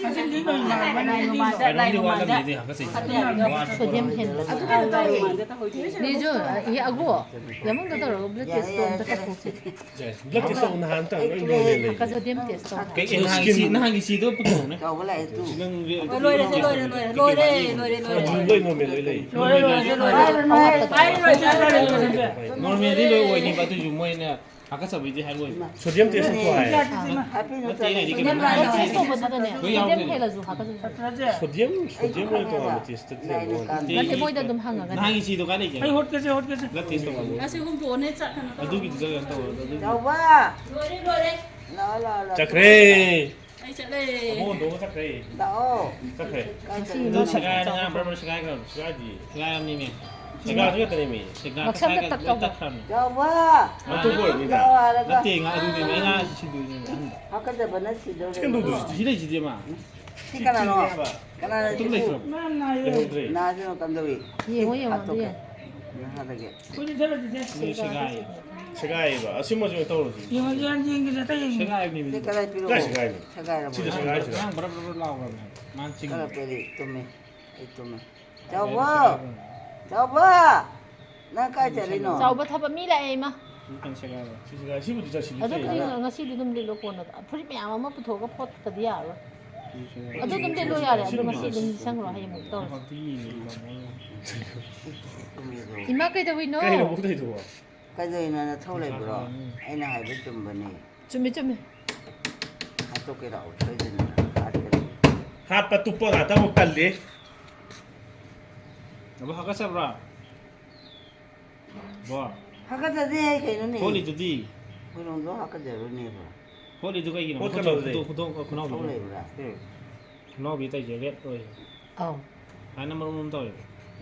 ꯂꯥꯏ ꯃꯃꯥꯡꯗ, ꯂꯥꯏ ꯀꯩꯅꯣꯝꯗꯤ ꯃꯃꯥꯡꯗ꯫ ꯋꯥꯠꯂꯝꯅꯤꯗꯤ ꯍꯥꯀꯠꯆꯩ꯫ ꯍꯥꯀꯠꯆꯩ ꯍꯥꯏꯕꯗꯣ꯫ ꯋꯥꯠꯄ ꯁꯣꯗꯤꯌꯝ ꯈꯣꯠꯄ ꯍꯦꯟꯕ꯫ ꯂꯩꯕꯅꯤ꯫ ꯑꯗꯨ ꯀꯩꯅꯣ ꯇꯧꯔꯦ, ꯃꯃꯥꯡꯗ ꯇꯧꯍꯣꯏꯗꯦ꯫ ꯅꯦꯖꯨ, ꯏ ꯑꯒꯨ, ꯌꯥꯝꯃꯨꯡꯗ ꯇꯧꯔꯒ ꯕ꯭ꯂꯗ ꯇꯦꯁ ꯇꯧ ꯑꯝꯇ ꯇꯧꯊꯣꯛꯁꯦ꯫ ꯕ꯭ꯂꯗ ꯇꯦꯁ ꯇꯧ ꯅꯍꯥꯟ ꯇꯧꯔꯒ ꯑꯩ ꯅꯣꯔꯃꯦꯜ ꯂꯩ꯫ ꯍꯥꯀꯠꯆꯩ꯫ ꯁꯣꯗꯤꯌꯝ ꯇꯦꯁ ꯇꯧ꯫ ꯀꯩ, ꯀꯩ ꯅꯍꯥꯟꯒꯤ ꯁꯤ, ꯅꯍꯥꯟꯒꯤ ꯁꯤꯗꯣ ꯄꯨꯊꯣꯛꯑꯣꯅꯦ꯫ ꯆꯥꯎꯕ ꯂꯥꯛꯑꯦ ꯇꯨ꯫ ꯁꯤ ꯅꯪ ꯔꯦ-, ꯑꯣ, ꯂꯣꯏꯔꯦ, ꯁꯤ ꯂꯣꯏꯔꯦ, ꯂꯣꯏꯔꯦ, ꯂꯣꯏꯔꯦ, ꯂꯣꯏꯔꯦ, ꯂꯣꯏꯔꯦ, ꯂꯣꯏꯔꯦ꯫ ꯂꯣꯏ ꯅꯣꯔꯃꯦꯜ ꯂꯣꯏ ꯂꯩ꯫ ꯂꯣꯏꯔꯦ, ꯂꯣꯏꯔꯦ, ꯂꯣꯏꯔꯦ, ꯂꯣꯏꯔꯦ꯫ ꯍꯥꯏꯔꯣꯏ, ꯍꯥꯏꯔꯣꯏ, ꯍꯥꯏꯔꯣꯏ, ꯍꯥꯏꯔꯣꯏ꯫ ꯅꯣꯔꯃꯦꯜꯗꯤ ꯂꯣꯏ ꯑꯣꯏꯅꯤꯕ, ꯑꯗꯨꯏꯁꯨ ꯃꯣꯏꯅ ꯍꯥꯀꯠꯆꯕꯩꯗꯤ ꯍꯥꯏꯔꯣꯏ꯫ ꯁꯣꯗꯤꯌꯝ ꯇꯦꯁ ꯇꯧꯊꯣꯛꯑꯣ ꯍꯥꯏ꯫ ꯍꯥꯏꯄꯤꯅꯨ, ꯅꯠꯇꯦ, ꯑꯩꯅ ꯍꯥꯏꯗꯤ ꯀꯩꯅꯣ ꯁꯣꯗꯤꯌꯝ ꯇꯦꯁ ꯇꯧꯕꯗꯨꯗꯅꯦ, ꯂꯣꯏ ꯁꯣꯗꯤꯌꯝ ꯌꯥꯎꯗꯣꯏꯅꯦ꯫ ꯍꯦꯜꯂꯁꯨ ꯍꯥꯀꯠꯆꯩ꯫ ꯁꯣꯗꯤꯌꯝ, ꯁꯣꯗꯤꯌꯝ ꯑꯣꯏꯅ ꯇꯣꯉꯥꯟꯅ ꯇꯦꯁ ꯇꯧꯊꯣꯛꯑꯣ꯫ ꯅꯠꯇꯦ, ꯅꯠꯇꯦ, ꯃꯣꯏꯗ ꯑꯗꯨꯝ ꯍꯪꯉꯒꯅꯦ꯫ ꯅꯍꯥꯟꯒꯤ ꯁꯤꯗꯣ ꯀꯥꯏ ꯂꯩꯒꯦ? ꯑꯩ ꯍꯣꯠꯀꯦꯁꯦ, ꯍꯣꯠꯀꯦꯁꯦ꯫ ꯕ꯭ꯂꯗ ꯇꯦꯁ ꯇꯧꯕ꯫ ꯑꯁꯤ ꯍꯨꯝꯇꯣꯛꯑꯣꯅꯦ, ꯆꯥꯛ ꯀꯩꯅꯣ ꯇꯧꯔꯣ꯫ ꯑꯗꯨꯒꯤꯗꯨꯗ ꯀꯩꯅꯣ ꯇꯧꯔꯣ, ꯑꯗꯨꯒꯤ ꯆꯥꯎꯕ! ꯂꯣꯏꯔꯦ, ꯂꯣꯏꯔꯦ꯫ ꯂꯥꯛꯑꯣ, ꯂꯥꯛꯑꯣ, ꯂꯥꯛꯑꯣ꯫ ꯆꯠꯈ꯭ꯔꯦ꯫ ꯑꯩ ꯆꯠꯂꯦ꯫ ꯑꯃꯨꯛ ꯍꯨꯟꯗꯣꯛꯑꯒ ꯆꯠꯈ꯭ꯔꯦ꯫ ꯂꯥꯛꯑꯣ꯫ ꯆꯠꯈ꯭ꯔꯦ꯫ ꯀꯥꯏ ꯉꯁꯤ ꯆꯠꯂꯤꯅꯣ? ꯑꯗꯨ ꯁꯦꯒꯥꯏꯔꯦ, ꯉꯔꯥꯡ ꯕ꯭ꯔ ꯕ꯭ꯔ ꯁꯦꯒꯥꯏꯈ꯭ꯔꯕꯅꯤ꯫ ꯁꯦꯒꯥꯏꯗꯤ ꯁꯦꯒꯥꯏꯔꯝꯅꯤꯃꯦ꯫ ꯁꯦꯒꯥ ꯈꯛ ꯉꯛꯁꯝꯗ ꯁꯥꯏꯒ ꯂꯣꯏ ꯇꯛꯈ꯭ꯔꯕꯅꯤ꯫ ꯇꯛꯈ꯭ꯔꯕꯅꯤ꯫ ꯆꯥꯎꯕ! ꯃꯇꯨ ꯀꯣꯏꯔꯕꯅꯤꯗ꯫ ꯂꯥꯛꯑꯣ ꯍꯥꯏꯔꯒ꯫ ꯅꯠꯇꯦ, ꯉꯥ ꯑꯗꯨꯅꯦ ꯑꯩ ꯉꯥ ꯁꯤꯗꯣꯏꯅꯦ ꯑꯍꯟꯕ꯫ ꯍꯥꯀꯠꯆꯕꯅ ꯁꯤꯗꯧꯔꯦ꯫ ꯁꯤ ꯀꯩꯅꯣꯗꯨ, ꯁꯤ ꯂꯩꯁꯤꯗꯤ ꯃꯥ꯫ ꯁꯤ ꯀꯅꯥꯅꯣ? ꯁꯤ ꯀꯅꯥꯅꯣ ꯁꯤꯕꯨ? ꯂꯩꯇ꯭ꯔꯣ? ꯃꯥ ꯅꯥꯏꯌꯦ꯫ ꯂꯩꯍꯧꯗ꯭ꯔꯦ꯫ ꯅꯥꯁꯤꯅ ꯀꯝꯗꯧꯏ? ꯌꯦꯡꯉꯣ, ꯌꯦꯡꯉꯣ, ꯑꯗꯨ ꯍꯥꯠꯇꯣꯛꯀꯦ꯫ ꯌꯦꯡꯉꯣ꯫ ꯅꯍꯥꯟꯗꯒꯤ꯫ ꯀꯨꯏꯅ ꯆꯠꯂꯁꯤꯁꯦ꯫ ꯁꯤ ꯁꯦꯒꯥꯏ꯫ ꯁꯦꯒꯥꯏꯌꯦꯕ꯫ ꯑꯁꯤꯃꯁꯨ ꯑꯣꯏꯅ ꯇꯧꯔꯁꯤ꯫ ꯌꯦꯡꯉꯁꯤ, ꯌꯥꯝ ꯌꯦꯡꯒꯦꯁꯦ, ꯑꯇꯩ ꯌꯦꯡꯒꯦ꯫ ꯁꯦꯒꯥꯏꯕꯅꯤꯃꯤ꯫ ꯁꯤ ꯀꯗꯥꯏ ꯄꯤꯔꯛꯑꯣ? ꯀꯥꯏ ꯁꯦꯒꯥꯏꯅꯣ? ꯁꯦꯒꯥꯏꯔꯕꯣ? ꯁꯤꯗ ꯁꯦꯒꯥꯏꯔꯤꯁꯤꯗ꯫ ꯑꯉꯥꯡ ꯕ꯭ꯔꯞ ꯕ꯭ꯔꯞ ꯕ꯭ꯔꯞ ꯂꯥꯎꯈ꯭ꯔꯕꯅꯦ꯫ ꯃꯥꯅ ꯆꯤꯡꯉꯤ꯫ ꯀꯗꯥꯏ ꯄꯤꯔꯛꯏ? ꯇꯨꯝꯃꯤ꯫ ꯑꯩ ꯇꯨꯝꯃꯤ꯫ ꯆꯥꯎꯕ! ꯆꯥꯎꯕ! ꯅꯪ ꯀꯥꯏ ꯆꯠꯂꯤꯅꯣ? ꯆꯥꯎꯕ ꯊꯕꯛ ꯃꯤ ꯂꯥꯛꯑꯦ, ꯏꯃꯥ꯫ ꯁꯤ ꯀꯩꯅꯣ ꯁꯦꯒꯥꯏꯔꯦ꯫ ꯁꯤ ꯁꯦꯒꯥꯏ-, ꯁꯤꯕꯨꯗꯤ ꯆꯠꯁꯤꯜꯂꯤ꯫ ꯑꯗꯨꯕꯨꯗꯤ ꯀꯩꯅꯣ? ꯉꯁꯤꯗꯤ ꯑꯗꯨꯝ ꯂꯤꯠꯂꯣ ꯀꯣꯟꯅ꯫ ꯐꯨꯔꯤꯠ ꯃꯌꯥꯝ ꯑꯃ ꯄꯨꯊꯣꯛꯑꯒ ꯐꯣꯠꯇꯗꯤ ꯌꯥꯔꯣꯏ꯫ ꯁꯤ ꯁꯦꯒꯥꯏꯔꯦ꯫ ꯑꯗꯨ ꯑꯗꯨꯝ ꯂꯤꯠꯂꯣ ꯌꯥꯔꯦ꯫ ꯑꯗꯨ ꯁꯤꯕꯨꯗꯤ ꯉꯁꯤꯗꯤ ꯆꯠꯁꯤ-, ꯅꯤꯡꯁꯤꯡꯉꯣ, ꯍꯌꯦꯡ ꯑꯃꯨꯛ ꯇꯧꯔꯁꯤ꯫ ꯉꯥꯏꯍꯥꯛꯇꯤ ꯌꯦꯡꯉꯦ꯫ ꯏꯃꯥ ꯀꯩꯗꯧꯔꯤꯅꯣ? ꯀꯩꯅꯣ ꯇꯧꯔꯤꯗꯨꯕꯣ? ꯀꯩꯗꯧꯔꯤꯅꯣ, ꯅꯊꯧ ꯂꯩꯕ꯭ꯔꯣ? ꯑꯩꯅ ꯍꯥꯏꯕ ꯆꯨꯝꯕꯅꯦ꯫ ꯆꯨꯝꯃꯤ, ꯆꯨꯝꯃꯤ꯫ ꯍꯥꯠꯇꯣꯛꯀꯦ ꯂꯥꯛꯑꯣ, ꯁꯣꯏꯗꯅ ꯍꯥꯠꯀꯅꯤ꯫ ꯍꯥꯠꯄ ꯇꯨꯞꯄ ꯉꯥꯛꯇ ꯑꯃꯨꯛ ꯇꯜꯂꯤ꯫ ꯑꯕꯣ, ꯍꯥꯀꯠꯆꯕ꯭ꯔꯥ? ꯕꯣ꯫ ꯍꯥꯀꯠꯆꯗꯦ ꯍꯥꯏ ꯀꯩꯅꯣꯅꯦ? ꯍꯣꯠꯂꯤꯗꯨꯗꯤ? ꯍꯣꯏꯔꯣꯡꯗꯣ ꯍꯥꯀꯠꯆꯔꯨꯅꯦꯕ꯫ ꯍꯣꯠꯂꯤꯗꯨ ꯀꯩꯒꯤꯅꯣ? ꯍꯣꯠꯀꯅꯣ ꯃꯈꯨꯠꯇꯣ, ꯑꯗꯨꯗꯤ꯫ ꯈꯨꯗꯣ-, ꯈꯨꯗꯣ-, ꯈꯨꯅꯥꯎꯕꯤꯗꯣ꯫ ꯅꯊꯧ ꯂꯩꯕ꯭ꯔꯥ? ꯎꯝ꯫ ꯈꯨꯅꯥꯎꯕꯤ ꯇꯧꯔꯤꯁꯦ red ꯑꯣꯏ꯫ ꯑꯧ꯫ ꯁꯨꯃꯥꯏꯅ ꯃꯔꯨꯝ ꯃꯔꯨꯝ ꯇꯧꯋꯦ꯫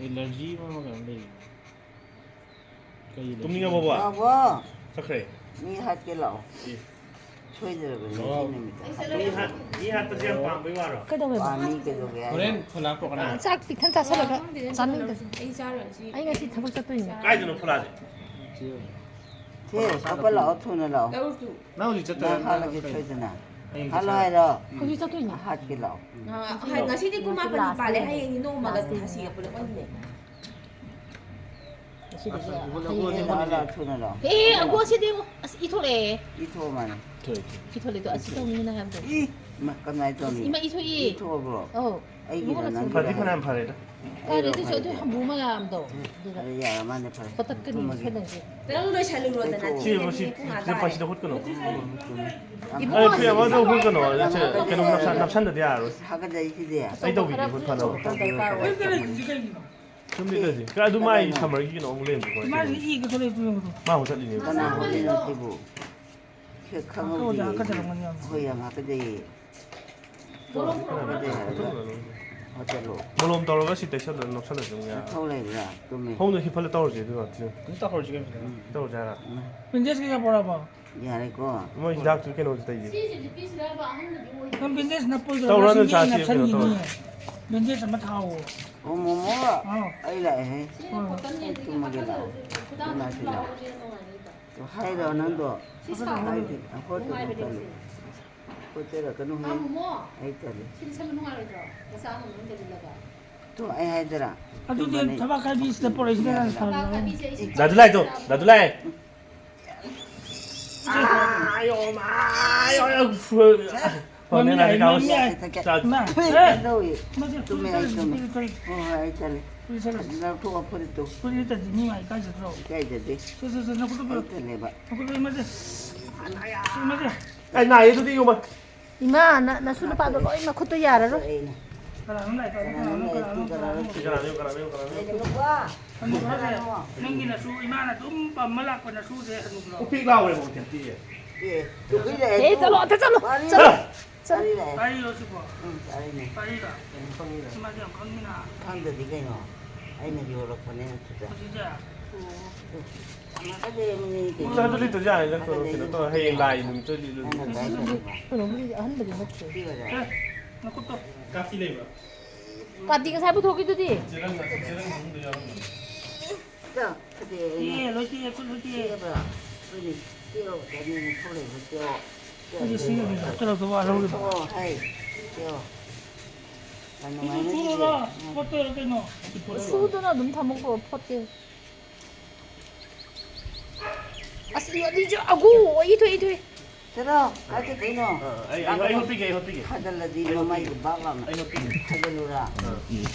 Allergy ꯑꯃ ꯀꯩꯅꯣꯝ ꯂꯩ꯫ ꯀꯩ allergy? ꯇꯨꯝꯅꯤꯡꯉꯕꯣꯕ? ꯕꯥꯕꯣ! ꯆꯠꯈ꯭ꯔꯦ꯫ ꯃꯤ ꯍꯥꯠꯀꯦ ꯂꯥꯛꯑꯣ꯫ ꯑꯦ꯫ ꯁꯣꯏꯗ꯭ꯔꯕꯅꯤ ꯕꯥꯕꯣ꯫ ꯁꯤ ꯅꯨꯃꯤꯠꯇ ꯃꯤ ꯍꯥꯠ-, ꯍꯥꯠꯇꯣꯛꯀꯗꯕꯅꯤ꯫ ꯃꯤ ꯍꯥꯠꯄꯁꯦ ꯌꯥꯝ ꯄꯥꯝꯕꯩ ꯋꯥꯔꯣ? ꯀꯩꯗꯧꯋꯦꯕ? ꯄꯥꯝꯃꯤ, ꯀꯩꯗꯧꯒꯦ ꯍꯥꯏꯅꯣ? ꯍꯣꯔꯦꯟ ꯐꯣꯟ ꯂꯥꯛꯄ꯭ꯔꯣ ꯀꯅꯥ? ꯆꯥꯛ ꯄꯤꯛꯊꯟ ꯆꯥꯁꯜꯂꯒ ꯆꯥꯅꯤꯡꯗꯦ꯫ ꯑꯩ ꯆꯥꯔꯣꯏ ꯉꯁꯤ꯫ ꯑꯩ ꯉꯁꯤ ꯊꯕꯛ ꯆꯠꯇꯣꯏꯅꯦ꯫ ꯀꯥꯏꯗꯅꯣ ꯐꯣꯂꯥꯁꯦ? ꯁꯦ, ꯀꯞꯄ ꯂꯥꯛꯑꯣ, ꯊꯨꯅ ꯂꯥꯛꯑꯣ꯫ ꯂꯧꯔꯨꯆꯣ꯫ ꯅꯪ ꯍꯧꯖꯤꯛ ꯆꯠꯇꯣꯏꯔꯣ? ꯅꯪ ꯍꯥꯠꯂꯒꯦ ꯁꯣꯏꯗꯅ꯫ ꯍꯌꯦꯡ ꯍꯥꯠꯂꯣ ꯆꯠꯁꯦ꯫ ꯍꯥꯏꯔꯣ? ꯍꯧꯖꯤꯛ ꯆꯠꯇꯣꯏꯅꯦ꯫ ꯍꯥꯠꯀꯦ ꯂꯥꯛꯑꯣ꯫ ꯑ, ꯍꯣꯏ, ꯉꯁꯤꯗꯤ ꯄꯨꯡ ꯃꯥꯄꯟ ꯂꯥꯁ ꯄꯥꯜꯂꯦ, ꯗꯦꯠꯅꯦ꯫ ꯍꯌꯦꯡꯗꯤ ꯅꯣꯡꯃꯒ ꯂꯥꯁ ꯗꯦꯠꯅꯦ꯫ ꯊꯥꯁꯤꯒ ꯄꯨꯂꯞ ꯑꯣꯏꯅ ꯂꯩ꯫ ꯉꯁꯤꯗꯒꯤ ꯑꯁ, ꯍꯌꯦꯡ ꯍꯧꯒꯠꯂꯣ, ꯂꯥꯛꯑꯣ, ꯍꯧꯒꯠꯂꯣ꯫ ꯂꯥꯛꯑꯣ, ꯊꯨꯅ ꯂꯥꯛꯑꯣ꯫ ꯑꯦ, ꯑꯒꯣ, ꯑꯁꯤꯗꯤ ꯌꯦꯡꯉꯣ꯫ ꯑꯁ, ꯏ ꯊꯣꯛꯂꯛꯑꯦ꯫ ꯏ ꯊꯣꯛꯑ ꯃꯥꯜꯂꯦ꯫ ꯊꯣꯛꯑꯦ, ꯊꯣꯛꯑꯦ꯫ ꯏ ꯊꯣꯛꯂꯛꯑꯦ꯫ ꯑꯗꯣ ꯑꯁꯤ ꯇꯧꯅꯤꯅ ꯍꯥꯏꯕꯗꯣ꯫ ꯏ, ꯏꯃꯥ, ꯀꯃꯥꯏꯅ ꯑꯁ, ꯇꯧꯅꯤ? ꯏꯃꯥ, ꯏ ꯊꯣꯛꯏ꯫ ꯏ ꯊꯣꯛꯑꯕ꯭ꯔꯣ? ꯑꯧ꯫ ꯑꯩꯒꯤꯔꯣ, ꯏꯕꯨꯡꯉꯣ, ꯅꯪꯒꯤꯔꯣ? ꯐꯗꯤ ꯐꯅꯌꯥꯝ ꯐꯔꯦꯗ꯫ ꯐꯔꯦ, ꯑꯩꯔꯣ ꯑꯗꯨꯁꯨ ꯑꯗꯨ ꯐꯔꯦꯗꯣ? ꯍꯥꯃꯨ ꯃꯌꯥꯝꯗꯣ꯫ ꯎꯝ, ꯑꯗꯨꯗ ꯐꯔꯦ, ꯌꯥꯔꯦ, ꯃꯥꯅꯦ, ꯐꯔꯦ꯫ ꯍꯣꯇꯠꯀꯅꯤ, ꯇꯨꯝꯃꯒꯦ꯫ ꯁꯣꯏꯗꯅꯁꯦ꯫ ꯅꯪ ꯂꯣꯏꯁꯜꯂꯨꯔꯣꯗꯅ, ꯂꯩꯊꯣꯛꯑꯣ꯫ ꯁꯤ, ꯊꯦꯡꯉꯦ, ꯁꯤ, ꯄꯨꯡ ꯑꯥ ꯁꯤ ꯇꯥꯔꯦ꯫ ꯄꯥꯁꯤꯗ ꯍꯨꯠꯀꯅꯣ꯫ ꯏꯕꯨꯡꯉꯣ꯫ ꯑꯩ ꯐꯨꯔꯤꯠ ꯑꯃꯗꯣ ꯍꯨꯠꯀꯅꯣ꯫ ꯁꯦ, ꯀꯩꯅꯣ ꯅꯞꯁꯟ-, ꯅꯞꯁꯟꯗꯗꯤ ꯌꯥꯔꯔꯣꯏ꯫ ꯍꯥꯒꯠꯆꯩ ꯁꯤꯗꯤ꯫ ꯑꯩ ꯇꯧꯕꯤꯒꯦ, ꯍꯨꯠ ꯐꯅꯕ꯫ ꯁꯨꯝ ꯗꯔꯀꯥꯔ ꯑꯣꯏ꯫ ꯁꯨꯝ ꯂꯤꯠꯂꯁꯤ꯫ ꯀꯩ ꯑꯗꯨ ꯃꯥꯒꯤ ꯀꯩꯅꯣ? ꯁꯝꯃꯔꯒꯤ ꯀꯩꯅꯣ ꯑꯃꯨꯛ ꯂꯩꯔꯝꯗꯦꯀꯣ꯫ ꯃꯥꯒꯤ ꯏꯒ ꯊꯣꯛꯂꯛꯏ ꯄꯨꯔꯛꯄꯗꯣ꯫ ꯃꯥ ꯍꯨꯠꯇꯠꯂꯤꯅꯦ꯫ ꯀꯅꯥ ꯍꯨꯠꯂꯤꯅꯣ ꯁꯤꯕꯨ? ꯈꯦ-, ꯈꯪꯍꯧꯗꯦ ꯍꯥꯀꯠꯆꯔꯝꯒꯅꯤ ꯌꯥꯝꯅ꯫ ꯑꯩꯈꯣꯏ ꯌꯥꯝ ꯍꯥꯀꯠꯆꯩꯌꯦ꯫ ꯍꯥꯀꯠꯆꯩ ꯍꯥꯏꯔꯒ ꯍꯨꯠꯇꯠꯂꯨꯔꯅꯨ꯫ ꯍꯣꯇꯦꯜꯂꯣ꯫ ꯃꯣꯂꯣꯝ ꯇꯧꯔꯒ ꯁꯤ ꯇꯩꯁꯜꯂ ꯅꯣꯛꯁꯜꯂꯁꯤ ꯑꯃꯨꯛ ꯌꯥꯔꯦ꯫ ꯅꯊꯧ ꯂꯩꯕ꯭ꯔꯥ? ꯇꯨꯝꯃꯦ꯫ ꯐꯃꯨꯡꯗ ꯍꯤꯞꯐꯜꯂ ꯇꯧꯔꯁꯦ ꯑꯗꯨꯒ ꯁꯤꯗ꯫ ꯑꯗꯨꯝ ꯇꯧꯍꯧꯔꯁꯤ ꯀꯩꯅꯣ ꯁꯤꯗ꯫ ꯎꯝ꯫ ꯇꯧꯔꯁꯦ ꯍꯥꯏꯔ? ꯎꯝ꯫ ꯕꯦꯟꯗꯦꯖ ꯀꯩꯀꯥ ꯄꯨꯔꯛꯑꯕꯣ? ꯌꯥꯔꯦꯀꯣ꯫ ꯃꯣꯏ ꯍꯤꯗꯥꯛꯇꯨ ꯀꯩꯅꯣꯁꯨ ꯇꯩꯁꯦ꯫ ꯅꯪ ꯕꯦꯟꯗꯦꯖ ꯅꯞꯄꯣꯏꯗ꯭ꯔꯣ? ꯇꯧꯔꯅꯨ, ꯅꯪ ꯆꯥꯁꯤ ꯀꯩꯅꯣ ꯅꯞꯁꯟꯈꯤꯅꯤ꯫ ꯇꯧꯔꯁꯤ꯫ ꯕꯦꯟꯗꯦꯖ ꯑꯃ ꯊꯥꯎꯑꯣ꯫ ꯑꯣ, ꯃꯣꯃꯣ, ꯍꯣꯏ꯫ ꯑꯩ ꯂꯥꯛꯑꯦꯍꯦ꯫ ꯍꯣꯏ꯫ ꯑꯩ ꯇꯨꯝꯃꯒꯦ ꯂꯥꯛꯑꯣ꯫ ꯏꯃꯥꯁꯤ ꯂꯥꯛꯑꯣ꯫ ꯍꯥꯏꯔꯣ ꯅꯪꯗꯣ꯫ ꯁꯤ ꯁꯥꯎ꯫ ꯍꯥꯏꯗꯤ, ꯑꯩꯈꯣꯏ ꯀꯩꯅꯣ ꯅꯨꯡꯉꯥꯏꯕꯅꯦ ꯇꯜꯂꯤ꯫ ꯁꯤ꯫ ꯑꯩꯈꯣꯏ ꯇꯦꯔꯛꯀꯅꯨ ꯍꯥꯏ꯫ ꯃꯥ ꯃꯣꯃꯣ꯫ ꯑꯩ ꯇꯜꯂꯤ꯫ ꯁꯤꯗꯤ ꯁꯝꯕ ꯅꯨꯡꯉꯥꯏꯔꯣꯏꯗ꯭ꯔꯣ? ꯃꯆꯥ ꯑꯃꯃꯝ ꯇꯧꯁꯤꯜꯂꯒ꯫ ꯇꯣ, ꯑꯩ ꯍꯥꯏꯗ꯭ꯔꯥ? ꯑꯗꯨꯗꯤ ꯇꯨꯝꯕꯅꯤ꯫ ꯊꯕꯥꯛ ꯈꯥꯏꯕꯤꯁꯤꯗ ꯄꯨꯔꯛꯏꯁꯤꯅ ꯍꯥꯟꯅ ꯊꯕꯥꯛ ꯐꯔꯕꯅꯦ꯫ ꯈꯥꯏꯕꯤꯁꯦ ꯑꯩ ꯁꯤ ꯗꯥꯗꯨ ꯂꯥꯏꯗꯣ, ꯗꯥꯗꯨ ꯂꯥꯏ꯫ ꯑꯥ, ꯑꯌꯣ, ꯃꯥ, ꯑꯌꯣ, ꯑꯌꯣ, ꯐꯨ-, ꯃꯃꯤꯡ ꯍꯣꯔꯦꯟ ꯍꯥꯏ, ꯂꯥꯏꯔꯤꯛ ꯃꯃꯤꯡ ꯍꯥꯏ꯫ ꯍꯥꯎ-, ꯆꯥ-, ꯏꯃꯥ, ꯇꯨꯝꯃꯦ, ꯑꯦ, ꯑꯩ ꯇꯨꯝꯃꯦ꯫ ꯃꯁꯤ ꯇꯨꯝꯃꯦ, ꯐꯨꯔꯤꯠ ꯑꯩ ꯆꯠꯂꯁꯤ, ꯇꯨꯝꯃꯦ꯫ ꯐꯨꯔꯤꯠ ꯆꯠꯂꯁꯤ꯫ ꯍꯣꯏ, ꯍꯣꯏ, ꯑꯩ ꯆꯠꯂꯦ꯫ ꯐꯨꯔꯤꯠ ꯆꯠꯂꯁꯤ꯫ ꯂꯧꯊꯣꯛꯑꯣ ꯐꯨꯔꯤꯠꯇꯨ꯫ ꯐꯨꯔꯤꯠ ꯅꯠꯇ꯭ꯔꯗꯤ ꯃꯤ ꯃꯥꯏ ꯏꯀꯥꯏꯖꯗ꯭ꯔꯣ? ꯏꯀꯥꯏꯖꯗꯦ꯫ ꯁꯦ, ꯁꯦ, ꯁꯦ, ꯅꯈꯨꯠꯇꯣ ꯑꯩ ꯄꯨꯔꯛꯑꯣ꯫ ꯆꯠꯂꯦꯕ꯫ ꯅꯈꯨꯠꯇꯣ ꯏꯃꯥꯁꯦ꯫ ꯏꯃꯥꯁꯦ꯫ ꯑꯩ ꯅꯥꯏꯌꯦ ꯑꯗꯨꯗꯤ ꯌꯣꯝꯃ꯫ ꯏꯃꯥ, ꯅ-, ꯅꯁꯨ ꯅꯨꯄꯥꯗꯣ ꯂꯣꯏ ꯃꯈꯨꯠꯇꯣ ꯌꯥꯔꯔꯣꯏ꯫ ꯑꯩꯅ꯫ ꯀꯅꯥꯅꯣ ꯂꯥꯛꯏꯗꯣ? ꯀꯅꯥꯅꯣ, ꯀꯅꯥꯅꯣ, ꯀꯅꯥꯅꯣ, ꯀꯅꯥꯅꯣ? ꯁꯤ ꯀꯅꯥꯅꯣ, ꯀꯅꯥꯅꯣ, ꯀꯅꯥꯅꯣ? ꯀꯩꯅꯣ ꯈꯔꯁꯦ, ꯅꯪꯒꯤ ꯅꯁꯨ ꯏꯃꯥꯅ ꯑꯗꯨꯝ ꯄꯝꯃ ꯂꯥꯛꯄ ꯅꯁꯨꯁꯦ ꯍꯅꯨꯕ꯭ꯔꯣ? ꯎꯄꯤꯛ ꯂꯥꯎꯔꯦ ꯃꯈꯣꯟ ꯊꯤꯟꯇꯤꯁꯦ꯫ ꯑꯦ, ꯇꯨ ꯍꯨꯏ ꯂꯥꯛꯑꯦ ꯑꯦ, ꯇꯨ꯫ ꯆꯠꯂꯣ, ꯑꯗ ꯆꯠꯂꯣ, ꯋꯥꯔꯤ ꯆꯠꯂꯣ, ꯂꯥꯛꯑꯦ꯫ ꯆꯠꯂꯣ꯫ ꯋꯥꯔꯤ ꯂꯥꯛꯑꯦ꯫ ꯄꯥꯏꯔꯤꯔꯣ ꯁꯤꯕꯣ? ꯎꯝ, ꯄꯥꯏꯔꯤꯅꯦ꯫ ꯄꯥꯏꯔꯤꯔꯣ? ꯎꯝ, ꯈꯪꯉꯤꯅꯦ꯫ ꯏꯃꯥꯁꯦ ꯌꯥꯝ ꯈꯪꯉꯤꯅ꯫ ꯈꯪꯗꯗꯤ ꯀꯩꯅꯣ? ꯑꯩꯅ ꯌꯣꯜꯂꯛꯄꯅꯦ ꯅꯠꯇ꯭ꯔꯗ꯫ ꯍꯧꯖꯤꯛꯁꯦ? ꯑꯣ꯫ ꯎꯝ, ꯀꯅꯥ ꯀꯗꯦ ꯃꯅꯤ ꯀꯩꯅꯣ? ꯏꯆꯥꯗ ꯂꯤꯠꯇ꯭ꯔꯁꯨ ꯌꯥꯔꯦ, ꯅꯪ ꯀꯩꯅꯣ, ꯀꯩꯅꯣ ꯇꯧꯔ ꯍꯌꯦꯡ ꯂꯥꯏ ꯅꯨꯃꯤꯠꯇ ꯂꯤꯠꯂꯨ꯫ ꯅꯪꯅ ꯀꯥꯏ ꯆꯠꯂꯤꯕ? ꯀꯩꯅꯣꯕꯨꯗꯤ ꯑꯍꯟꯕꯗꯤ ꯅꯠꯇꯦ꯫ ꯁꯤ ꯑꯣꯏꯔꯦ꯫ ꯑꯦ, ꯅꯈꯨꯠꯇꯣ꯫ ꯀꯥꯇꯤ ꯂꯩꯕ꯭ꯔꯥ? ꯀꯥꯇꯤ ꯉꯁꯥꯏ ꯄꯨꯊꯣꯛꯈꯤꯗꯨꯗꯤ꯫ ꯆꯦꯔꯪ, ꯆꯦꯔꯪ ꯃꯅꯨꯡꯗ ꯌꯥꯎꯔꯝꯒꯅꯤ꯫ ꯇꯦꯛꯑꯦ, ꯂꯣꯏ ꯇꯦꯛꯑꯦ, ꯈꯨꯠ ꯂꯣꯏ ꯇꯦꯛꯑꯦ꯫ ꯇꯦꯛꯑꯕ꯭ꯔꯥ? ꯑꯩꯈꯣꯏꯗꯤ ꯇꯦꯛꯑꯣ, ꯆꯥꯅꯤꯡꯉꯦ, ꯊꯣꯛꯂꯛꯏꯕ ꯇꯦꯛꯑꯣ꯫ ꯇꯦꯛꯑꯣ, ꯑꯩꯈꯣꯏꯗꯤ ꯁꯤ ꯇꯦꯛꯑꯣ꯫ ꯍꯥꯞꯆꯜꯂꯛꯇꯕ ꯋꯥ ꯂꯧꯔꯤꯕ꯫ ꯇꯦꯛꯑꯣ, ꯍꯥꯏ, ꯇꯦꯛꯑꯣ꯫ ꯌꯥꯝ ꯅꯨꯡꯉꯥꯏꯅ ꯁꯨꯔꯨꯔꯣ, ꯇꯦꯛꯑꯦ꯫ ꯐꯣꯠꯇꯣꯏꯔꯣ ꯀꯩꯅꯣ? ꯁꯨꯗꯅ ꯑꯗꯨꯝ ꯊꯝꯃꯣꯀꯣ, ꯐꯣꯠꯀꯦ꯫ ꯑꯁ, ꯏ-, ꯑꯅꯤꯁꯨ ꯑꯒꯨ, ꯏꯊꯣꯏ, ꯏꯊꯣꯏ꯫ ꯆꯠꯂꯣ, ꯀꯥꯏ ꯆꯠꯇꯣꯏꯅꯣ? ꯑ, ꯑꯩ, ꯑꯩ, ꯑꯩ ꯍꯣꯠꯄꯤꯒꯦ, ꯑꯩ ꯍꯣꯠꯄꯤꯒꯦ꯫ ꯊꯥꯖꯤꯜꯂꯗꯤ ꯑꯩ ꯍꯣꯠꯄꯤꯒꯦ꯫ ꯃꯃꯥꯏꯗꯨ ꯕꯥꯛ ꯂꯥꯎꯅ ꯑꯩ ꯍꯣꯠꯄꯤꯒꯦ꯫ ꯊꯥꯖꯤꯜꯂꯨꯔꯥ? ꯑ꯫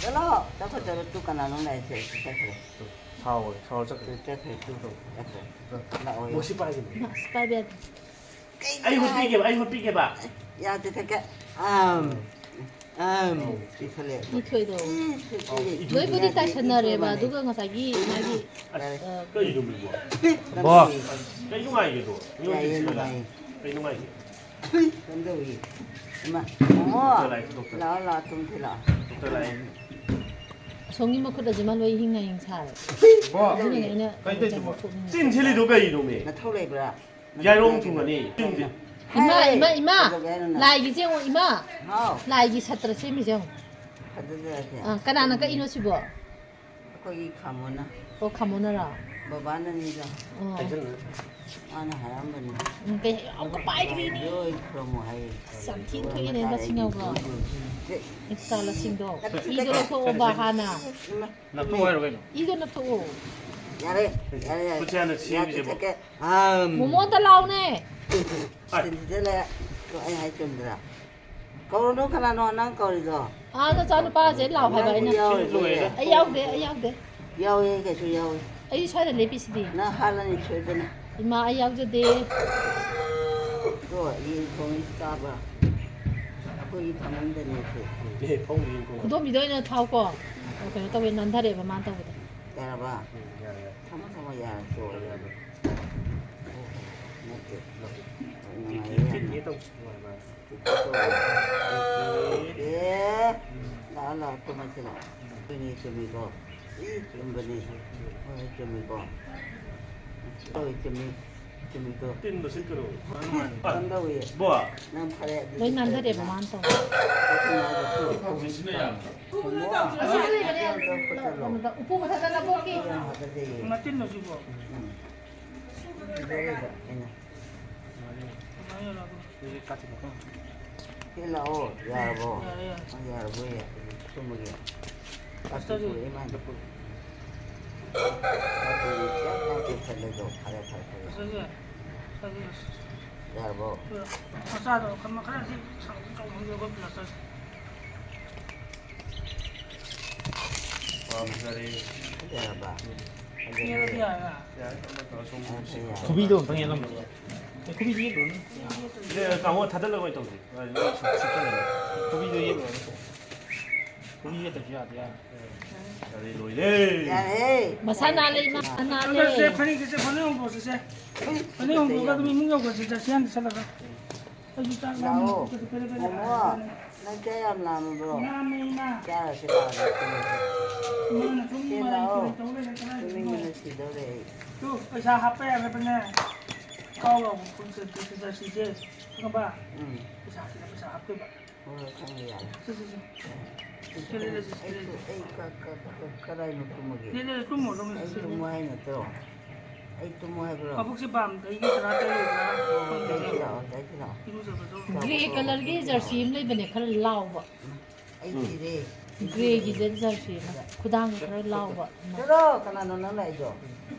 ꯆꯠꯂꯣ, ꯆꯠꯈꯣ, ꯆꯠꯂꯣ, ꯇꯨ ꯀꯅꯥꯅꯣ ꯂꯥꯛꯏꯁꯦ? ꯆꯠꯈ꯭ꯔꯦ꯫ ꯁꯥꯎꯔꯦ, ꯁꯥꯎꯔ ꯆꯠꯈ꯭ꯔꯦ꯫ ꯆꯠꯈ꯭ꯔꯦ, ꯇꯨ꯫ ꯆꯠꯈ꯭ꯔꯦ꯫ ꯑ꯫ ꯂꯥꯛꯑꯣ꯫ ꯃꯣꯁꯤ ꯄꯥꯏꯒꯅꯨ꯫ ꯑꯁ, ꯄꯥꯏꯕ ꯌꯥꯗꯦ꯫ ꯑꯩ ꯍꯣꯠꯄꯤꯒꯦꯕ, ꯑꯩ ꯍꯣꯠꯄꯤꯒꯦꯕ꯫ ꯌꯥꯗꯦ, ꯊꯛꯀꯦ꯫ ꯑꯝ꯫ ꯑꯝ꯫ ꯑꯧ꯫ ꯄꯤꯈꯠꯂꯦ꯫ ꯏꯊꯣꯏꯗꯣ꯫ ꯎꯝ, ꯄꯤꯈꯠꯂꯦ꯫ ꯂꯣꯏꯕꯨꯗꯤ ꯌꯥꯗꯦ, ꯇꯥꯏꯁꯟꯅꯔꯦꯕ, ꯏꯊꯣꯏ ꯃꯥꯜꯂꯦ꯫ ꯑꯗꯨꯒ ꯉꯁꯥꯏꯒꯤ ꯃꯥꯒꯤ, ꯑꯁ, ꯑ, ꯀꯩꯅꯣ ꯃꯤꯕꯣ? ꯕꯣ꯫ ꯀꯩ ꯅꯨꯡꯉꯥꯏꯒꯦꯗꯣ? ꯃꯤꯉꯣꯟ ꯌꯥꯏꯌꯦ, ꯆꯦꯛꯁꯤꯜꯂꯒ꯫ ꯅꯨꯡꯉꯥꯏꯌꯦ꯫ ꯀꯩ ꯅꯨꯡꯉꯥꯏꯒꯦ? ꯀꯩꯝ ꯇꯧꯏ꯫ ꯏꯃꯥ, ꯃꯣꯃꯣ, ꯗꯣꯛꯇꯔ ꯂꯥꯛꯑꯦ, ꯗꯣꯛꯇꯔ꯫ ꯂꯥꯛꯑꯣ, ꯂꯥꯛꯑꯣ, ꯇꯨꯝꯁꯤ ꯂꯥꯛꯑꯣ꯫ ꯗꯣꯛꯇꯔ ꯂꯥꯛꯑꯦ꯫ ꯑꯁꯣꯝꯒꯤ ꯃꯈꯨꯠ ꯑꯁꯤꯃ ꯂꯣꯏ ꯍꯤꯡ ꯍꯤꯡ ꯁꯥꯔꯦ꯫ ꯕꯣ, ꯑꯗꯨꯅꯅꯦ ꯑꯩꯅ ꯀꯩ ꯇꯧꯔꯤꯗꯨꯕꯣ? ꯆꯤꯟ ꯊꯤꯜꯂꯤꯗꯣ ꯀꯩꯅꯣꯃꯤ? ꯅꯊꯧ ꯂꯩꯕ꯭ꯔꯥ? ꯌꯥꯏꯔꯣꯡ ꯊꯨꯡꯉꯅꯤ꯫ ꯆꯤꯟꯁꯦ꯫ ꯏꯃꯥ, ꯍꯦ! ꯏꯃꯥ, ꯏꯃꯥ! ꯀꯩꯗꯧꯒꯦ ꯍꯥꯏꯅꯣ ꯅꯪ? ꯂꯥꯏꯒꯤꯁꯦ ꯌꯦꯡꯉꯣ, ꯏꯃꯥ! ꯍꯥꯎ꯫ ꯂꯥꯏꯒꯤ ꯁꯇ꯭ꯔ ꯁꯦꯝꯃꯤꯁꯦ ꯌꯦꯡꯉꯣ꯫ ꯐꯖꯗ꯭ꯔꯁꯦ? ꯑꯥ, ꯀꯅꯥꯅ ꯀꯛꯏꯅꯣ ꯁꯤꯕꯣ? ꯑꯩꯈꯣꯏꯒꯤ ꯈꯥꯃꯣꯅ꯫ ꯑꯣ, ꯈꯥꯃꯣꯅꯔꯣ? ꯕꯕꯥꯅꯅꯤꯗ꯫ ꯑꯣ꯫ ꯃꯥꯅ ꯍꯥꯏꯔꯝꯕꯅꯤ꯫ ꯎꯝ, ꯀꯩ ꯑꯃꯨꯛꯀ ꯄꯥꯏꯈ꯭ꯔꯤꯅꯤ꯫ ꯂꯣꯏ ꯈꯨꯔꯨꯝꯃꯣ ꯍꯥꯏꯌꯦ꯫ ꯑꯁ, ꯌꯥꯝ ꯊꯤꯅ ꯊꯣꯛꯏꯅꯦ ꯅꯁꯤꯡꯉꯧꯕ꯭ꯔꯣ? ꯁꯦ, ꯏꯟꯁꯇꯥꯂꯁꯤꯡꯗꯣ꯫ ꯏꯗꯣ ꯂꯧꯊꯣꯛꯑꯣꯕ ꯍꯥꯟꯅ꯫ ꯏꯃꯥ, ꯅꯞꯊꯣꯛꯑꯣ ꯍꯥꯏꯔꯣ ꯀꯩꯅꯣ? ꯏꯗꯣ ꯅꯞꯊꯣꯛꯑꯣ꯫ ꯌꯥꯔꯦ, ꯌꯥꯔꯦ, ꯌꯥꯔꯦ꯫ ꯈꯨꯠꯁꯦ ꯍꯥꯟꯅ ꯌꯥꯔꯦ, ꯁꯦꯝꯃꯤꯁꯦꯕꯣ꯫ ꯆꯠꯀꯦ꯫ ꯑꯝ꯫ ꯃꯣꯃꯣ ꯑꯝꯇ ꯂꯥꯎꯅꯦ꯫ ꯑꯥꯏ꯫ ꯁꯤꯟꯁꯤꯗ ꯂꯩ꯫ ꯑꯩ ꯍꯥꯏ ꯆꯨꯝꯗ꯭ꯔꯥ? ꯀꯧꯔꯨꯅꯨ, ꯀꯅꯥꯅꯣ ꯅꯪ ꯀꯧꯔꯤꯗꯣ? ꯑꯥ, ꯅꯆꯥꯅꯨꯄꯥꯁꯦ ꯂꯥꯎ ꯍꯥꯏꯕ ꯑꯩꯅ꯫ ꯅꯪꯕꯨ ꯌꯥꯎꯔꯤꯕꯣ? ꯑꯩ ꯌꯥꯎꯗꯦ, ꯑꯩ ꯌꯥꯎꯗꯦ꯫ ꯌꯥꯎꯏ, ꯀꯩꯁꯨ ꯌꯥꯎꯏ꯫ ꯑꯩ ꯁ꯭ꯋꯥꯏꯗ ꯂꯦꯞꯄꯤꯁꯤꯗꯤ꯫ ꯅꯪ ꯍꯥꯠꯂꯅꯤ ꯁꯣꯏꯗꯅ꯫ ꯏꯃꯥ, ꯑꯩ ꯌꯥꯎꯖꯗꯦ꯫ ꯇꯣ, ꯌꯦꯟ ꯊꯣꯡꯉꯤ ꯆꯥꯕ꯫ ꯑꯩꯈꯣꯏꯒꯤ ꯐꯃꯨꯡꯗꯅꯦ ꯁꯦ꯫ ꯑꯦ, ꯐꯃꯨꯡꯗ ꯌꯦꯟ ꯊꯣꯡꯉꯤ꯫ ꯈꯨꯗꯣꯝꯕꯤꯗ ꯑꯣꯏꯅ ꯊꯥꯎꯀꯣ꯫ ꯀꯩꯅꯣ ꯇꯧꯋꯦ, ꯅꯥꯟꯊꯔꯛꯑꯦꯕ ꯃꯥꯅ ꯇꯧꯕꯗꯣ꯫ ꯌꯥꯔꯕ? ꯎꯝ, ꯌꯥꯔꯦ, ꯌꯥꯔꯦ꯫ ꯊꯝꯃꯣ, ꯊꯝꯃꯣ, ꯌꯥꯔꯦ, ꯇꯣꯛꯑꯣ꯫ ꯌꯥꯔꯦ, ꯌꯥꯔꯦ꯫ ꯅꯠꯇꯦ꯫ ꯅꯠꯇꯦ꯫ ꯅꯨꯡꯉꯥꯏꯌꯦ ꯌꯥꯝꯅ꯫ ꯇꯦ, ꯇꯦ ꯇꯧ꯫ ꯅꯨꯡꯉꯥꯏꯕ꯫ ꯑꯦ, ꯂꯥꯛꯑꯣ, ꯂꯥꯛꯑꯣ, ꯇꯨꯝꯃꯁꯤ ꯂꯥꯛꯑꯣ꯫ ꯑꯗꯨꯅꯤ ꯆꯨꯝꯃꯤꯀꯣ? ꯏ, ꯆꯨꯝꯕꯅꯤ꯫ ꯍꯣꯏ, ꯆꯨꯝꯃꯤꯀꯣ? ꯍꯣꯏ, ꯆꯨꯝꯃꯤ꯫ ꯆꯨꯝꯃꯤꯀꯣ? ꯇꯤꯟꯕ ꯁꯤꯠꯀꯅꯣ꯫ ꯀꯝꯗꯧꯏ? ꯕꯣ꯫ ꯅꯪ ꯐꯔꯦ ꯑꯗꯨꯗꯤ ꯂꯣꯏ ꯅꯥꯟꯊꯔꯦꯕ ꯐꯔꯦꯗꯅ꯫ ꯃꯥꯅ ꯇꯧꯕ꯫ ꯀꯣꯐꯤ ꯉꯥꯏꯕꯁꯨ ꯀꯣꯐꯤꯁꯤꯅ ꯌꯥꯝꯕ꯫ ꯍꯣꯃꯣ꯫ ꯑꯁꯤ ꯂꯩꯕꯅꯦ꯫ ꯀꯩꯅꯣꯗ, ꯎꯄꯨ ꯃꯊꯛꯇ ꯅꯄꯣꯛꯀꯤ꯫ ꯌꯥꯝ ꯍꯥꯀꯠꯆꯩꯌꯦ꯫ ꯃꯇꯤꯟꯗꯣ ꯁꯤꯕꯣ꯫ ꯎꯝ꯫ ꯁꯤꯗ ꯂꯩꯕ ꯑꯩꯅ꯫ ꯁꯤ ꯂꯥꯛꯑꯣ, ꯌꯥꯔꯕꯣ? ꯌꯥꯔꯦ, ꯌꯥꯔꯦ꯫ ꯑ, ꯌꯥꯔꯕꯣ, ꯌꯥꯔꯦ꯫ ꯇꯨꯝꯃꯒꯦ꯫ ꯆꯥꯛꯇꯤ ꯄꯨꯔꯛꯑꯦ ꯃꯥꯅ꯫ ꯆꯥꯛꯇꯤ ꯆꯥꯛ ꯆꯥꯛ ꯆꯥꯛ ꯆꯠꯂꯦꯗꯣ꯫ ꯐꯔꯦ, ꯐꯔꯦ, ꯐꯔꯦ꯫ ꯌꯥꯔꯕꯣ? ꯃꯆꯥꯗꯣ ꯈꯔ, ꯈꯔ ꯁꯤ ꯁꯥꯡꯗꯤ ꯆꯥꯎꯃꯟꯈ꯭ꯔꯦ ꯑꯩꯈꯣꯏ ꯄ꯭ꯂꯥꯁꯇꯔꯁꯦ꯫ ꯌꯥꯔꯕ? ꯌꯥꯔꯗꯤ ꯌꯥꯔꯦ꯫ ꯌꯥꯔꯦ, ꯑꯃ ꯇꯧꯔ ꯁꯨꯝ ꯌꯥꯔꯦ, ꯌꯥꯔꯦ꯫ ꯈꯨꯕꯤꯗꯣ ꯑꯝꯇꯪ ꯌꯦꯡꯉꯝꯃꯣ꯫ ꯑꯦ, ꯈꯨꯕꯤꯗꯤ ꯌꯦꯠꯂꯨꯔꯅꯨ꯫ ꯑꯦ, ꯇꯥꯃꯣ, ꯊꯥꯗꯠꯂꯒ ꯑꯣꯏꯅ ꯇꯧꯁꯦ꯫ ꯁꯨꯞ-, ꯁꯨꯞꯆꯜꯂꯒ꯫ ꯈꯨꯕꯤꯗꯣ ꯌꯦꯠꯂꯨꯔꯅꯨ꯫ ꯈꯨꯕꯤ ꯌꯦꯠꯇꯕꯁꯨ ꯌꯥꯗꯦ, ꯌꯥꯗꯦ꯫ ꯌꯥꯔꯦ, ꯂꯣꯏꯔꯦ꯫ ꯌꯥꯔꯦ꯫ ꯃꯁꯥ ꯅꯥꯜꯂꯦ, ꯏꯃꯥ, ꯅꯥꯜꯂꯦ꯫ ꯆꯠꯂꯁꯦ, ꯐꯅꯦꯛꯁꯦ, ꯐꯅꯦꯛ ꯍꯣꯡꯗꯣꯛꯑꯁꯤꯁꯦ꯫ ꯐꯅꯦꯛ ꯍꯣꯡꯗꯣꯛꯑꯒ ꯑꯗꯨꯝ ꯏꯃꯨꯡ ꯌꯧꯈ꯭ꯔꯁꯤ, ꯆꯠꯁꯤ, ꯍꯥꯟꯅ ꯆꯠꯂꯒ꯫ ꯑꯩꯁꯨ ꯆꯥꯛ ꯂꯥꯝꯃꯦ, ꯂꯥꯛꯑꯣ꯫ ꯄꯦꯔꯦ ꯄꯦꯔꯦ ꯃꯣꯃꯣ, ꯍꯥꯏꯔꯦ꯫ ꯅꯪ ꯆꯥꯛ ꯌꯥꯝ ꯂꯥꯝꯃꯕ꯭ꯔꯣ? ꯂꯥꯝꯃꯦ, ꯏꯃꯥ꯫ ꯆꯥꯔꯁꯤ ꯂꯥꯛꯑꯣ, ꯆꯦ, ꯂꯥꯛꯑꯣ꯫ ꯇꯨꯝꯅꯤꯡꯕꯅ ꯁꯤꯗꯧꯔꯦ ꯑꯩ꯫ ꯇꯨ, ꯄꯩꯁꯥ ꯍꯥꯞꯄ ꯌꯥꯒꯗ꯭ꯔꯅꯦ? ꯀꯥꯎ ꯂꯥꯎꯕ ꯈꯨꯠ ꯆꯠ-, ꯆꯠ-, ꯆꯠ-, ꯆꯠꯁꯤꯁꯦ, ꯈꯪꯉꯕ? ꯎꯝ꯫ ꯄꯩꯁꯥꯁꯤꯗ ꯄꯩꯁꯥ ꯍꯥꯞꯇꯣꯏꯕ꯫ ꯍꯣꯏ, ꯍꯣꯏ, ꯈꯪꯉꯦ, ꯌꯥꯔꯦ꯫ ꯆꯠ, ꯆꯠ, ꯆꯠ꯫ ꯁꯤ ꯂꯤꯠꯂꯁꯤ, ꯁꯤ ꯑꯩ ꯂꯤꯠꯂꯁꯤ꯫ ꯑꯩ ꯀ-, ꯀ-, ꯀ-, ꯀꯗꯥꯏꯅꯣ ꯇꯨꯝꯃꯒꯦ? ꯂꯤꯠꯂꯁꯤ, ꯇꯨꯝꯃꯣ ꯑꯗꯨꯝ, ꯑꯩ ꯁꯤ ꯇꯨꯝꯃꯣ ꯂꯤꯠꯂꯁꯤ꯫ ꯍꯥꯏ ꯅꯠꯇ꯭ꯔꯣ? ꯑꯩ ꯇꯨꯝꯃꯣ ꯍꯥꯏꯕ꯭ꯔꯣ? ꯃꯕꯨꯛꯁꯦ ꯄꯥꯝꯗꯦ, ꯑꯩꯒꯤ ꯇꯔꯥ ꯇꯔꯦꯠ ꯑꯣꯏꯕ꯭ꯔꯥ? ꯑꯣ, ꯈꯪꯗꯦ꯫ ꯇꯥꯏꯁꯤ ꯂꯥꯛꯑꯣ, ꯇꯥꯏꯁꯤ ꯂꯥꯛꯑꯣ꯫ ꯏꯔꯨꯖꯕꯗꯣ꯫ ꯒ꯭ꯔꯦ ꯀꯂꯔꯒꯤ ꯖꯔꯁꯤ ꯑꯃ ꯂꯩꯕꯅꯦ, ꯈꯔ ꯂꯥꯎꯕ꯫ ꯑꯩ ꯊꯤꯔꯦ꯫ ꯒ꯭ꯔꯦꯒꯤ ꯖꯔꯁꯤ ꯑꯃ, ꯈꯨꯗꯥꯡꯒ ꯈꯔ ꯂꯥꯎꯕ ꯑꯃ꯫ ꯆꯠꯂꯣ, ꯀꯅꯥꯅꯣ ꯅꯪ ꯂꯥꯛꯏꯗꯣ?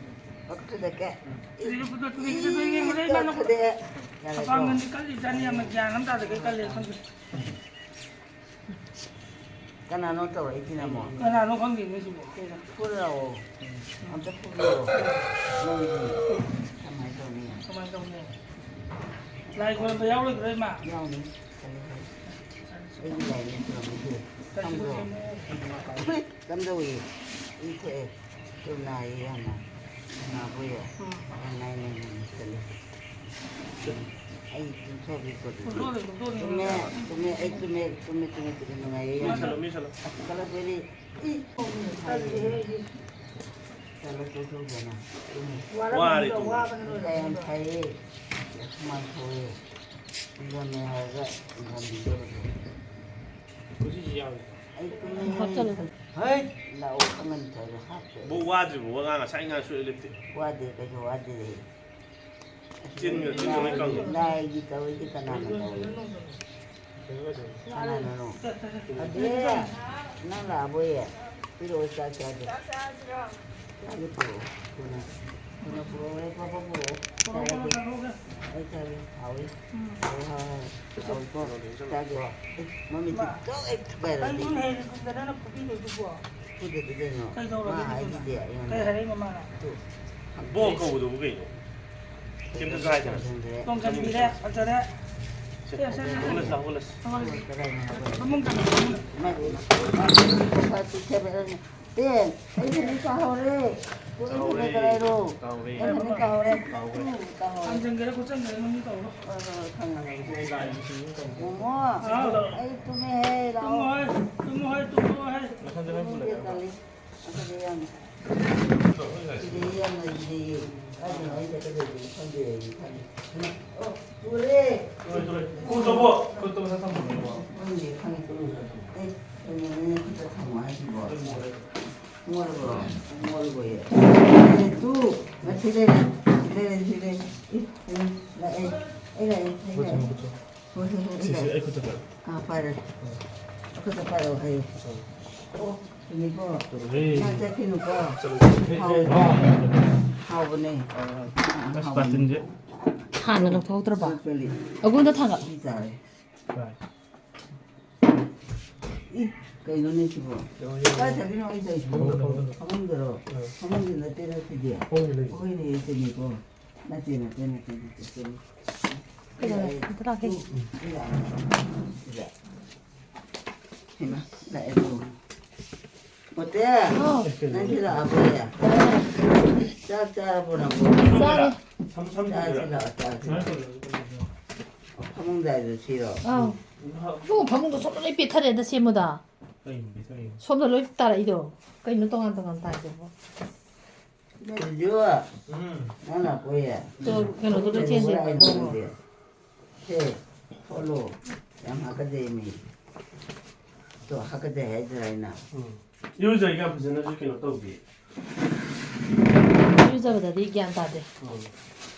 ꯄꯛꯇꯨꯗ ꯀꯦ꯫ ꯏꯔꯨꯕꯗꯣ ꯇꯨꯔꯦꯟ ꯆꯠꯇꯣꯏꯅꯦ, ꯍꯣꯔꯦꯟ ꯏꯃꯥꯅ ꯇꯧꯈꯠꯂꯦ꯫ ꯌꯥꯔꯦꯀꯣ? ꯃꯄꯥꯡꯒꯜꯗꯤ ꯀꯜꯂꯤꯖꯥꯠꯅꯤ, ꯌꯥꯝꯅ ꯒ꯭ꯌꯥꯟ ꯑꯃ ꯇꯥꯗꯒꯩ ꯀꯜꯂꯦ ꯈꯪꯗꯦ꯫ ꯀꯅꯥꯅꯣ ꯇꯧꯔꯛꯏꯁꯤꯅ ꯑꯃꯨꯛ? ꯀꯅꯥꯅꯣ ꯈꯪꯗꯦꯅꯦ ꯁꯤꯕꯣ꯫ ꯐꯨꯔꯛꯑꯣ꯫ ꯑꯝꯇ ꯐꯨꯕꯤꯔꯣ꯫ ꯅꯪꯗꯤ ꯀꯃꯥꯏꯅ ꯇꯧꯅꯤ? ꯀꯃꯥꯏꯅ ꯇꯧꯅꯤ? ꯂꯥꯏ ꯈꯣꯏꯔꯝꯕ ꯌꯥꯎꯔꯣꯏꯗ꯭ꯔꯣ, ꯏꯃꯥ? ꯌꯥꯎꯅꯤ꯫ ꯆꯠꯂꯨ, ꯆꯠꯂꯨ꯫ ꯑꯩꯒꯤ ꯂꯥꯏꯅꯦ ꯈꯣꯏꯔꯝꯕꯗꯨ꯫ ꯈꯪꯕ꯭ꯔꯣ? ꯀꯝꯗꯧꯏ? ꯏ ꯊꯣꯛꯑꯦ꯫ ꯇꯨ ꯅꯥꯏꯌꯦ ꯌꯥꯝꯅ꯫ ꯅꯥꯕꯣꯏꯔꯦ꯫ ꯎꯝ꯫ ꯌꯥꯝ ꯅꯥꯏ, ꯅꯥꯏ, ꯅꯥꯏ ꯆꯠꯂꯦ꯫ ꯑꯩ ꯇꯨꯝꯊꯣꯛꯑꯒꯦꯀꯣ ꯑꯗꯨꯗꯤ꯫ ꯇꯨꯝꯊꯣꯛꯑꯣ, ꯇꯨꯝꯊꯣꯛꯑꯣ, ꯇꯨꯝꯃꯦ, ꯇꯨꯝꯊꯣꯛꯑꯣ꯫ ꯇꯨꯝꯃꯦ, ꯑꯩ ꯇꯨꯝꯃꯦ, ꯇꯨꯝꯃꯦ, ꯇꯨꯝꯃꯦ, ꯇꯨꯝꯃꯦ, ꯅꯨꯡꯉꯥꯏꯌꯦ ꯌꯥꯝꯅ꯫ ꯃꯤꯁꯜꯂꯣ, ꯃꯤꯁꯜꯂꯣ꯫ ꯑꯁ, ꯀꯂꯛꯄꯗꯤ꯫ ꯏ! ꯆꯠꯂꯣ, ꯇꯨꯝꯊꯣꯛꯎꯗꯅ꯫ ꯇꯨꯝꯃꯦ꯫ ꯋꯥꯔꯦ, ꯇꯨꯝꯃꯦ꯫ ꯅꯨꯡꯁꯥ ꯌꯥꯝ ꯁꯥꯏꯌꯦ꯫ ꯍꯨꯃꯥꯡ ꯁꯧꯋꯦ꯫ ꯏꯟꯖꯟꯅꯦ ꯍꯥꯏꯔꯒ ꯏꯟꯖꯟꯕꯤꯗꯕꯗꯣ꯫ ꯀꯨꯁꯤꯁꯤ ꯌꯥꯎꯏ꯫ ꯑꯩ ꯇꯨꯝꯅꯤꯡꯉꯦ꯫ ꯍꯥꯞꯆꯜꯂꯨ꯫ ꯍꯩ! ꯂꯥꯛꯑꯣ, ꯑꯉꯟ ꯊꯣꯏꯗꯣ ꯍꯥꯞꯄꯦ꯫ ꯕꯣꯛ ꯋꯥꯗ꯭ꯔꯤꯕꯣ? ꯋꯥ ꯉꯥꯡ ꯉꯁꯥꯏ ꯉꯥꯡ ꯁꯨꯛꯂꯦꯞ ꯂꯦꯞꯇꯦ꯫ ꯋꯥꯗꯦ, ꯀꯩꯁꯨ ꯋꯥꯗꯦ꯫ ꯆꯤꯟꯒ ꯆꯤꯟꯒ ꯂꯣꯏ ꯀꯪꯉꯦ꯫ ꯂꯥꯏꯒꯤ ꯇꯧꯔꯤꯁꯦ ꯀꯅꯥꯅ ꯇꯧꯔꯤꯅꯣ? ꯀꯅꯥꯅꯅꯣ? ꯑꯗꯨꯗꯤ ꯅꯪ ꯂꯥꯛꯑꯕꯣꯌꯦ? ꯄꯤꯔꯛꯑꯣ, ꯆꯥꯛ ꯆꯥꯒꯦ꯫ ꯆꯥꯛ ꯆꯥꯁꯤꯔꯣ? ꯆꯥꯒꯦ, ꯄꯨꯔꯛꯑꯣ꯫ ꯊꯨꯅ, ꯊꯨꯅ ꯄꯨꯔꯛꯑꯣ, ꯄꯞ ꯄꯞ ꯄꯨꯔꯛꯑꯣ꯫ ꯄꯨꯔꯛꯑꯣ, ꯆꯥꯔꯒꯦ꯫ ꯄꯨꯔꯛꯑꯣ, ꯄꯨꯔꯛꯑꯣ꯫ ꯑꯩ ꯆꯥꯒꯦ, ꯍꯥꯎꯋꯤ꯫ ꯎꯝ꯫ ꯍꯥꯎꯋꯤ, ꯍꯥꯎꯋꯤ, ꯍꯥꯎꯋꯤ꯫ ꯍꯥꯎꯋꯤꯀꯣ? ꯆꯥꯒꯦ꯫ ꯑꯦ, ꯃꯃꯤꯠꯇꯤ ꯃꯥ, ꯇꯣꯛ ꯍꯦꯛ ꯊꯨꯒꯥꯏꯔꯗꯤ꯫ ꯀꯩꯅꯣꯅꯦ ꯍꯦꯟꯅ ꯀꯨꯏꯗꯅ ꯅꯪꯅ ꯐꯨꯕꯤꯗꯣꯏꯗꯨꯕꯣ? ꯐꯨꯗꯗꯤ ꯀꯩꯅꯣ? ꯀꯩꯗꯧꯔꯒꯦ ꯃꯥ ꯑꯗꯨꯗꯤ? ꯍꯥꯏꯁꯤꯗꯤ ꯑꯩꯉꯣꯟꯗ꯫ ꯀꯩ ꯍꯥꯏꯔꯛꯏꯅꯣ ꯃꯥꯅ? ꯇꯨ꯫ ꯕꯣꯛ ꯀꯧꯕꯗꯨꯕꯨ ꯀꯩꯅꯣ? ꯀꯩꯝꯇꯁꯨ ꯍꯥꯏꯗꯅ꯫ ꯇꯣꯡꯁꯤꯟꯕꯤꯔꯦ, ꯐꯖꯔꯦ꯫ ꯁꯦ, ꯁꯦ, ꯁꯦ, ꯁꯦ, ꯁꯦ꯫ ꯍꯧꯒꯠꯂꯁꯤ ꯂꯥꯎ, ꯍꯧꯒꯠꯂꯁꯤ꯫ ꯍꯧꯒꯠꯂꯁꯤ꯫ ꯀꯗꯥꯏꯅꯣ ꯍꯧꯒꯠꯂꯁꯤ? ꯐꯃꯨꯡ ꯆꯪꯉꯣ, ꯐꯃꯨꯡ꯫ ꯃꯥꯒꯤ ꯁꯣꯐꯥ ꯁꯤ ꯁꯦꯝꯃꯦ꯫ ꯑꯦ, ꯑꯩ ꯐꯅꯦꯛ ꯀꯥꯍꯧꯔꯦ꯫ ꯀꯥꯍꯧꯔꯦ꯫ ꯀꯗꯥꯏꯅꯣ? ꯀꯥꯍꯧꯔꯦ꯫ ꯑꯩ ꯐꯅꯦꯛ ꯀꯥꯍꯧꯔꯦ꯫ ꯀꯥꯍꯧꯔꯦ꯫ ꯎꯝ, ꯀꯥꯍꯧꯔꯦ꯫ ꯍꯟꯖꯟꯒꯦꯔꯥ ꯈꯣꯠꯆꯟꯒꯦꯔꯥ ꯅꯪꯒꯤ ꯇꯧꯔꯣ꯫ ꯍꯣꯏ, ꯍꯣꯏ, ꯍꯣꯏ, ꯈꯪꯉꯦ, ꯈꯪꯉꯦ꯫ ꯃꯣꯃꯣ, ꯍꯥꯎ꯫ ꯑꯩ ꯇꯨꯝꯃꯦꯍꯦ, ꯂꯥꯛꯑꯣ꯫ ꯇꯨꯝꯃꯣꯍꯦ, ꯇꯨꯝꯃꯣꯍꯦ, ꯇꯨꯝꯃꯣꯍꯦ꯫ ꯇꯨꯝꯒꯦ ꯇꯜꯂꯤ꯫ ꯑꯗꯨꯗꯤ ꯌꯥꯝ ꯁꯤꯗꯩ ꯌꯥꯝ ꯂꯩꯔꯤꯌꯦ꯫ ꯀꯥꯏꯗꯅꯣ ꯑꯩ ꯆꯠꯀꯗꯣꯏꯁꯦ ꯈꯪꯗꯦ ꯑꯩ ꯈꯪꯗꯦ꯫ ꯑꯣ, ꯎꯔꯦ꯫ ꯎꯔꯦ, ꯎꯔꯦ꯫ ꯈꯨꯠꯇꯨꯕꯨ, ꯈꯨꯠꯇꯨꯕꯨ ꯁꯠ ꯊꯝꯃꯣ꯫ ꯈꯪꯗꯦ, ꯈꯪꯗꯦ꯫ ꯑꯦ, ꯀꯩꯅꯣꯅꯦ, ꯈꯨꯠꯇ ꯊꯝꯃꯣ ꯍꯥꯏꯁꯤꯕꯣ? ꯃꯣꯠꯂꯕ꯭ꯔꯣ? ꯃꯣꯠꯂꯕꯣꯌꯦ? ꯑꯦ, ꯇꯨ, ꯃꯁꯤ ꯂꯩꯔꯦ, ꯁꯤ ꯂꯩꯔꯦ, ꯁꯤ ꯂꯩꯔꯦ꯫ ꯏ, ꯀꯩꯅꯣ, ꯂꯥꯛꯑꯦ꯫ ꯑꯩ ꯂꯥꯛꯑꯦ, ꯑꯩ ꯂꯥꯛꯑꯦ꯫ ꯍꯣꯏ, ꯍꯣꯏ, ꯍꯣꯏ, ꯑꯩ ꯁꯤꯁꯦ ꯈꯨꯠꯇ ꯑꯩ ꯈꯨꯠꯇ ꯄꯥꯏꯔꯣ꯫ ꯑꯥ, ꯄꯥꯏꯔꯦ꯫ ꯑꯩ ꯈꯨꯠꯇ ꯄꯥꯏꯔꯣ ꯍꯥꯏꯌꯨ꯫ ꯑꯣ, ꯆꯨꯝꯃꯤꯀꯣ? ꯆꯠꯂꯨꯔꯦ꯫ ꯅꯪ ꯆꯠꯈꯤꯅꯨꯀꯣ꯫ ꯆꯠꯂꯨꯔꯦ꯫ ꯍꯥꯎ꯫ ꯍꯥꯎꯕꯅꯦ꯫ ꯑꯥ, ꯑꯁ, ꯍꯥꯎꯕꯅꯦ꯫ ꯕꯥꯇꯤꯟꯁꯦ꯫ ꯍꯥꯟꯅ ꯂꯧꯊꯣꯛꯍꯧꯗ꯭ꯔꯕ? ꯆꯠꯂꯤ꯫ ꯑꯩꯉꯣꯟꯗ ꯊꯥꯡꯒꯠꯂꯣ꯫ ꯁꯤ ꯆꯥꯔꯦ꯫ ꯚꯥꯏ꯫ ꯏ, ꯀꯩꯅꯣꯅꯦ ꯁꯤꯕꯣ? ꯌꯦꯡꯉꯣ, ꯌꯦꯡꯉꯣ꯫ ꯀꯥꯏ ꯆꯠꯂꯤꯅꯣ ꯑꯩ ꯇꯧꯔꯤꯁꯤꯕꯣ? ꯐꯃꯨꯡꯗ, ꯐꯃꯨꯡꯗ꯫ ꯐꯃꯨꯡꯗꯔꯣ? ꯑꯥ꯫ ꯐꯃꯨꯡꯗꯤ ꯅꯠꯇꯦ, ꯅꯠꯇꯦꯗꯤ꯫ ꯐꯃꯨꯡꯗ ꯂꯩ꯫ ꯑꯩꯈꯣꯏꯅꯦ, ꯆꯨꯝꯃꯤꯀꯣ? ꯅꯠꯇꯦ, ꯅꯠꯇꯦ, ꯅꯠꯇꯦ, ꯅꯠꯇꯦ, ꯆꯨꯝꯃꯤ꯫ ꯀꯩꯗꯧꯔꯦ? ꯑꯝꯇ ꯂꯥꯛꯀꯦ꯫ ꯎꯝ, ꯁꯤꯗ꯫ ꯁꯤꯗ꯫ ꯍꯩꯃꯥ, ꯂꯥꯛꯑꯦ ꯇꯧꯔꯤ꯫ ꯄꯣꯠꯇꯦ, ꯍꯥꯎ꯫ ꯅꯪ ꯁꯤ ꯂꯥꯛꯑꯕꯣꯌꯦ? ꯆꯥꯛ ꯆꯥꯔꯕꯣ ꯅꯪꯕꯣ? ꯆꯥꯔꯦ꯫ ꯆꯥꯔꯁꯤ ꯂꯥꯛꯑꯣ, ꯆꯥꯔꯁꯤ ꯂꯥꯛꯑꯣ꯫ ꯐꯃꯨꯡꯗ ꯍꯥꯏꯗꯣ ꯁꯤꯔꯣ? ꯑꯥꯎ꯫ ꯏꯕꯨꯡꯉꯣ, ꯐꯃꯨꯡꯗꯣ ꯁꯣꯝꯗ ꯂꯣꯏ ꯄꯦꯠꯊꯔꯦꯗ, ꯁꯦꯝꯃꯨꯗ꯫ ꯀꯩꯅꯣ ꯄꯦꯠꯊꯔꯤꯕꯣ? ꯁꯣꯝꯗ ꯂꯣꯏ ꯇꯥꯔꯛꯏꯗꯣ꯫ ꯀꯩꯅꯣ ꯇꯣꯉꯥꯟ ꯇꯣꯉꯥꯟ ꯇꯥꯔꯤꯗꯨꯕꯣ? ꯁꯤꯁꯨ ꯎꯝ꯫ ꯅꯪ ꯂꯥꯛꯄꯣꯏꯌꯦ꯫ ꯇꯣ, ꯀꯩꯅꯣꯗꯣ ꯂꯣꯏ ꯆꯦꯟꯖ ꯀꯩꯅꯣ ꯇꯧꯔꯣ꯫ ꯍꯥꯏꯗꯣ? ꯁꯦ, ꯊꯣꯛꯂꯣ꯫ ꯌꯥꯝ ꯍꯥꯀꯠꯆꯩ ꯃꯤ꯫ ꯇꯣ, ꯍꯥꯀꯠꯆꯩ ꯍꯥꯏꯗ꯭ꯔꯥ ꯑꯩꯅ? ꯎꯝ꯫ ꯏꯔꯨꯖꯔꯒ ꯌꯥꯝ ꯐꯖꯅꯁꯨ ꯀꯩꯅꯣ ꯇꯧꯗꯦ꯫ ꯏꯔꯨꯖꯕꯗꯗꯤ ꯒ꯭ꯌꯥꯟ ꯇꯥꯗꯦ꯫ ꯎꯝ꯫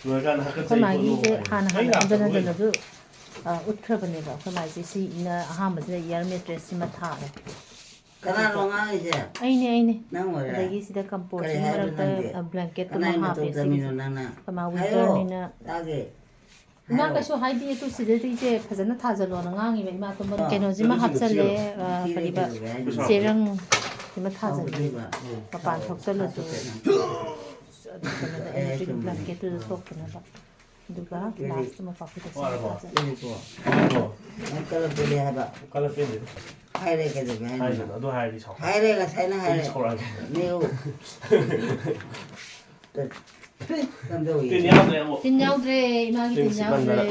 ꯂꯣꯏꯔꯀꯥꯟꯗ ꯑꯩꯈꯣꯏ ꯍꯥꯀꯠꯆꯩ ꯈꯣꯠꯂꯣ ꯃꯥꯒꯤꯁꯦ ꯍꯥꯏ꯫ ꯍꯥꯟꯅ ꯑꯩ ꯍꯥꯟꯅ ꯂꯥꯛꯇꯕ ꯑꯣꯏꯅ꯫ ꯑꯝꯖꯅꯖꯅꯁꯨ, ꯑ, ꯎꯠꯈ꯭ꯔꯕꯅꯦꯕ꯫ ꯑꯩꯈꯣꯏ ꯃꯥꯒꯤꯁꯦ ꯁꯤꯅ ꯑꯍꯥꯟꯕꯁꯤꯗ ꯏꯌꯥꯔ ꯃꯦꯇ꯭ꯔꯦꯁ ꯁꯤꯃ ꯊꯥꯔꯦ꯫ ꯀꯅꯥꯅꯣ ꯉꯥꯡꯉꯤꯁꯦ? ꯑꯩꯅꯦ, ꯑꯩꯅꯦ꯫ ꯅꯪ ꯑꯣꯏꯔꯦ? ꯑꯗꯒꯤ ꯁꯤꯗ ꯀꯝꯄꯣꯁꯤꯡ ꯀꯔꯤ ꯍꯥꯏꯕ ꯃꯔꯛꯇ, ꯅꯪꯗꯤ? ꯑ, ꯕ꯭ꯂꯦꯡꯀꯦꯠ ꯑꯃ ꯀꯅꯥꯏ ꯃꯇꯧ ꯍꯥꯞꯄꯦ ꯁꯤꯒꯤꯁꯦ꯫ ꯇꯝꯃꯤꯅꯣ ꯅꯪꯅ? ꯑꯩꯈꯣꯏ ꯃꯥ ꯍꯥꯏꯌꯣ, ꯋꯤꯟꯇꯔꯅꯤꯅ꯫ ꯇꯥꯒꯦ꯫ ꯏꯃꯥ ꯍꯥꯏꯌꯣ꯫ ꯀꯩꯁꯨ ꯍꯥꯏꯗꯦ, ꯇꯨ ꯁꯤꯗꯩꯗ ꯏꯆꯦ ꯐꯖꯅ ꯊꯥꯖꯜꯂꯣꯅ ꯉꯥꯡꯉꯤꯕ ꯏꯃꯥ ꯇꯨꯝꯕ꯫ ꯑꯥ꯫ ꯀꯩꯅꯣꯁꯤꯃ ꯑꯗꯨꯁꯤꯡꯗꯣ ꯍꯥꯞꯆꯜꯂꯦ, ꯊꯤꯔꯣ꯫ ꯑ, ꯊꯤꯔꯦ ꯀꯔꯤꯕ, ꯀꯩꯗꯧꯒꯦ ꯍꯥꯏꯅꯣ? ꯆꯦꯔꯪꯁꯤꯃ ꯊꯥꯖꯜꯂꯦ꯫ ꯍꯧꯒꯠꯂꯤꯕ꯫ ꯎꯝ꯫ ꯃꯄꯥꯟ ꯊꯣꯛꯆꯜꯂꯁꯨ꯫ ꯊꯥꯗꯣꯛꯀꯦ ꯅꯪ꯫ ꯑꯗꯨ ꯀꯩꯅꯣꯗ ꯑꯦ, ꯏꯂꯦꯛꯇ꯭ꯔꯤꯛ ꯆꯨꯝꯕꯅꯦ꯫ ꯕ꯭ꯂꯦꯡꯀꯦꯠꯇꯨꯗ ꯑꯥ꯫ ꯁꯣꯛꯇꯅꯕ꯫ ꯑꯗꯨꯒ ꯀꯔꯤ? ꯂꯥꯁꯇ ꯃꯄꯥꯛꯀꯤꯗ ꯋꯥꯔꯕꯣ? ꯁꯣꯛꯑꯒ꯫ ꯀꯔꯤꯀꯣ? ꯋꯥꯔꯕꯣ? ꯅꯪ ꯀꯂꯛꯄꯗꯤ ꯍꯥꯏꯕ꯫ ꯀꯂꯛꯄꯩꯅꯦ꯫ ꯍꯥꯏꯔꯦ ꯀꯩꯗꯧꯒꯦ ꯍꯥꯏꯅꯣ? ꯍꯥꯏꯗꯅ, ꯑꯗꯨ ꯍꯥꯏꯔꯗꯤ ꯁꯥꯎ-, ꯍꯥꯏꯔꯦ, ꯉꯁꯥꯏꯅ ꯑꯩꯗꯤ ꯍꯥꯏꯔꯦ꯫ ꯁꯥꯎꯔꯛꯑꯒꯦ꯫ ꯅꯦꯔꯨ꯫ ꯀꯝꯗꯧꯏ? ꯇꯤꯟ ꯌꯥꯎꯗ꯭ꯔꯦ ꯑꯃꯨꯛ꯫ ꯇꯤꯟ ꯌꯥꯎꯗ꯭ꯔꯦ, ꯏꯃꯥꯒꯤ ꯇꯤꯟ ꯇꯤꯟ ꯌꯥꯎꯗ꯭ꯔꯦ꯫ ꯁꯤꯠꯃꯟꯗꯅ꯫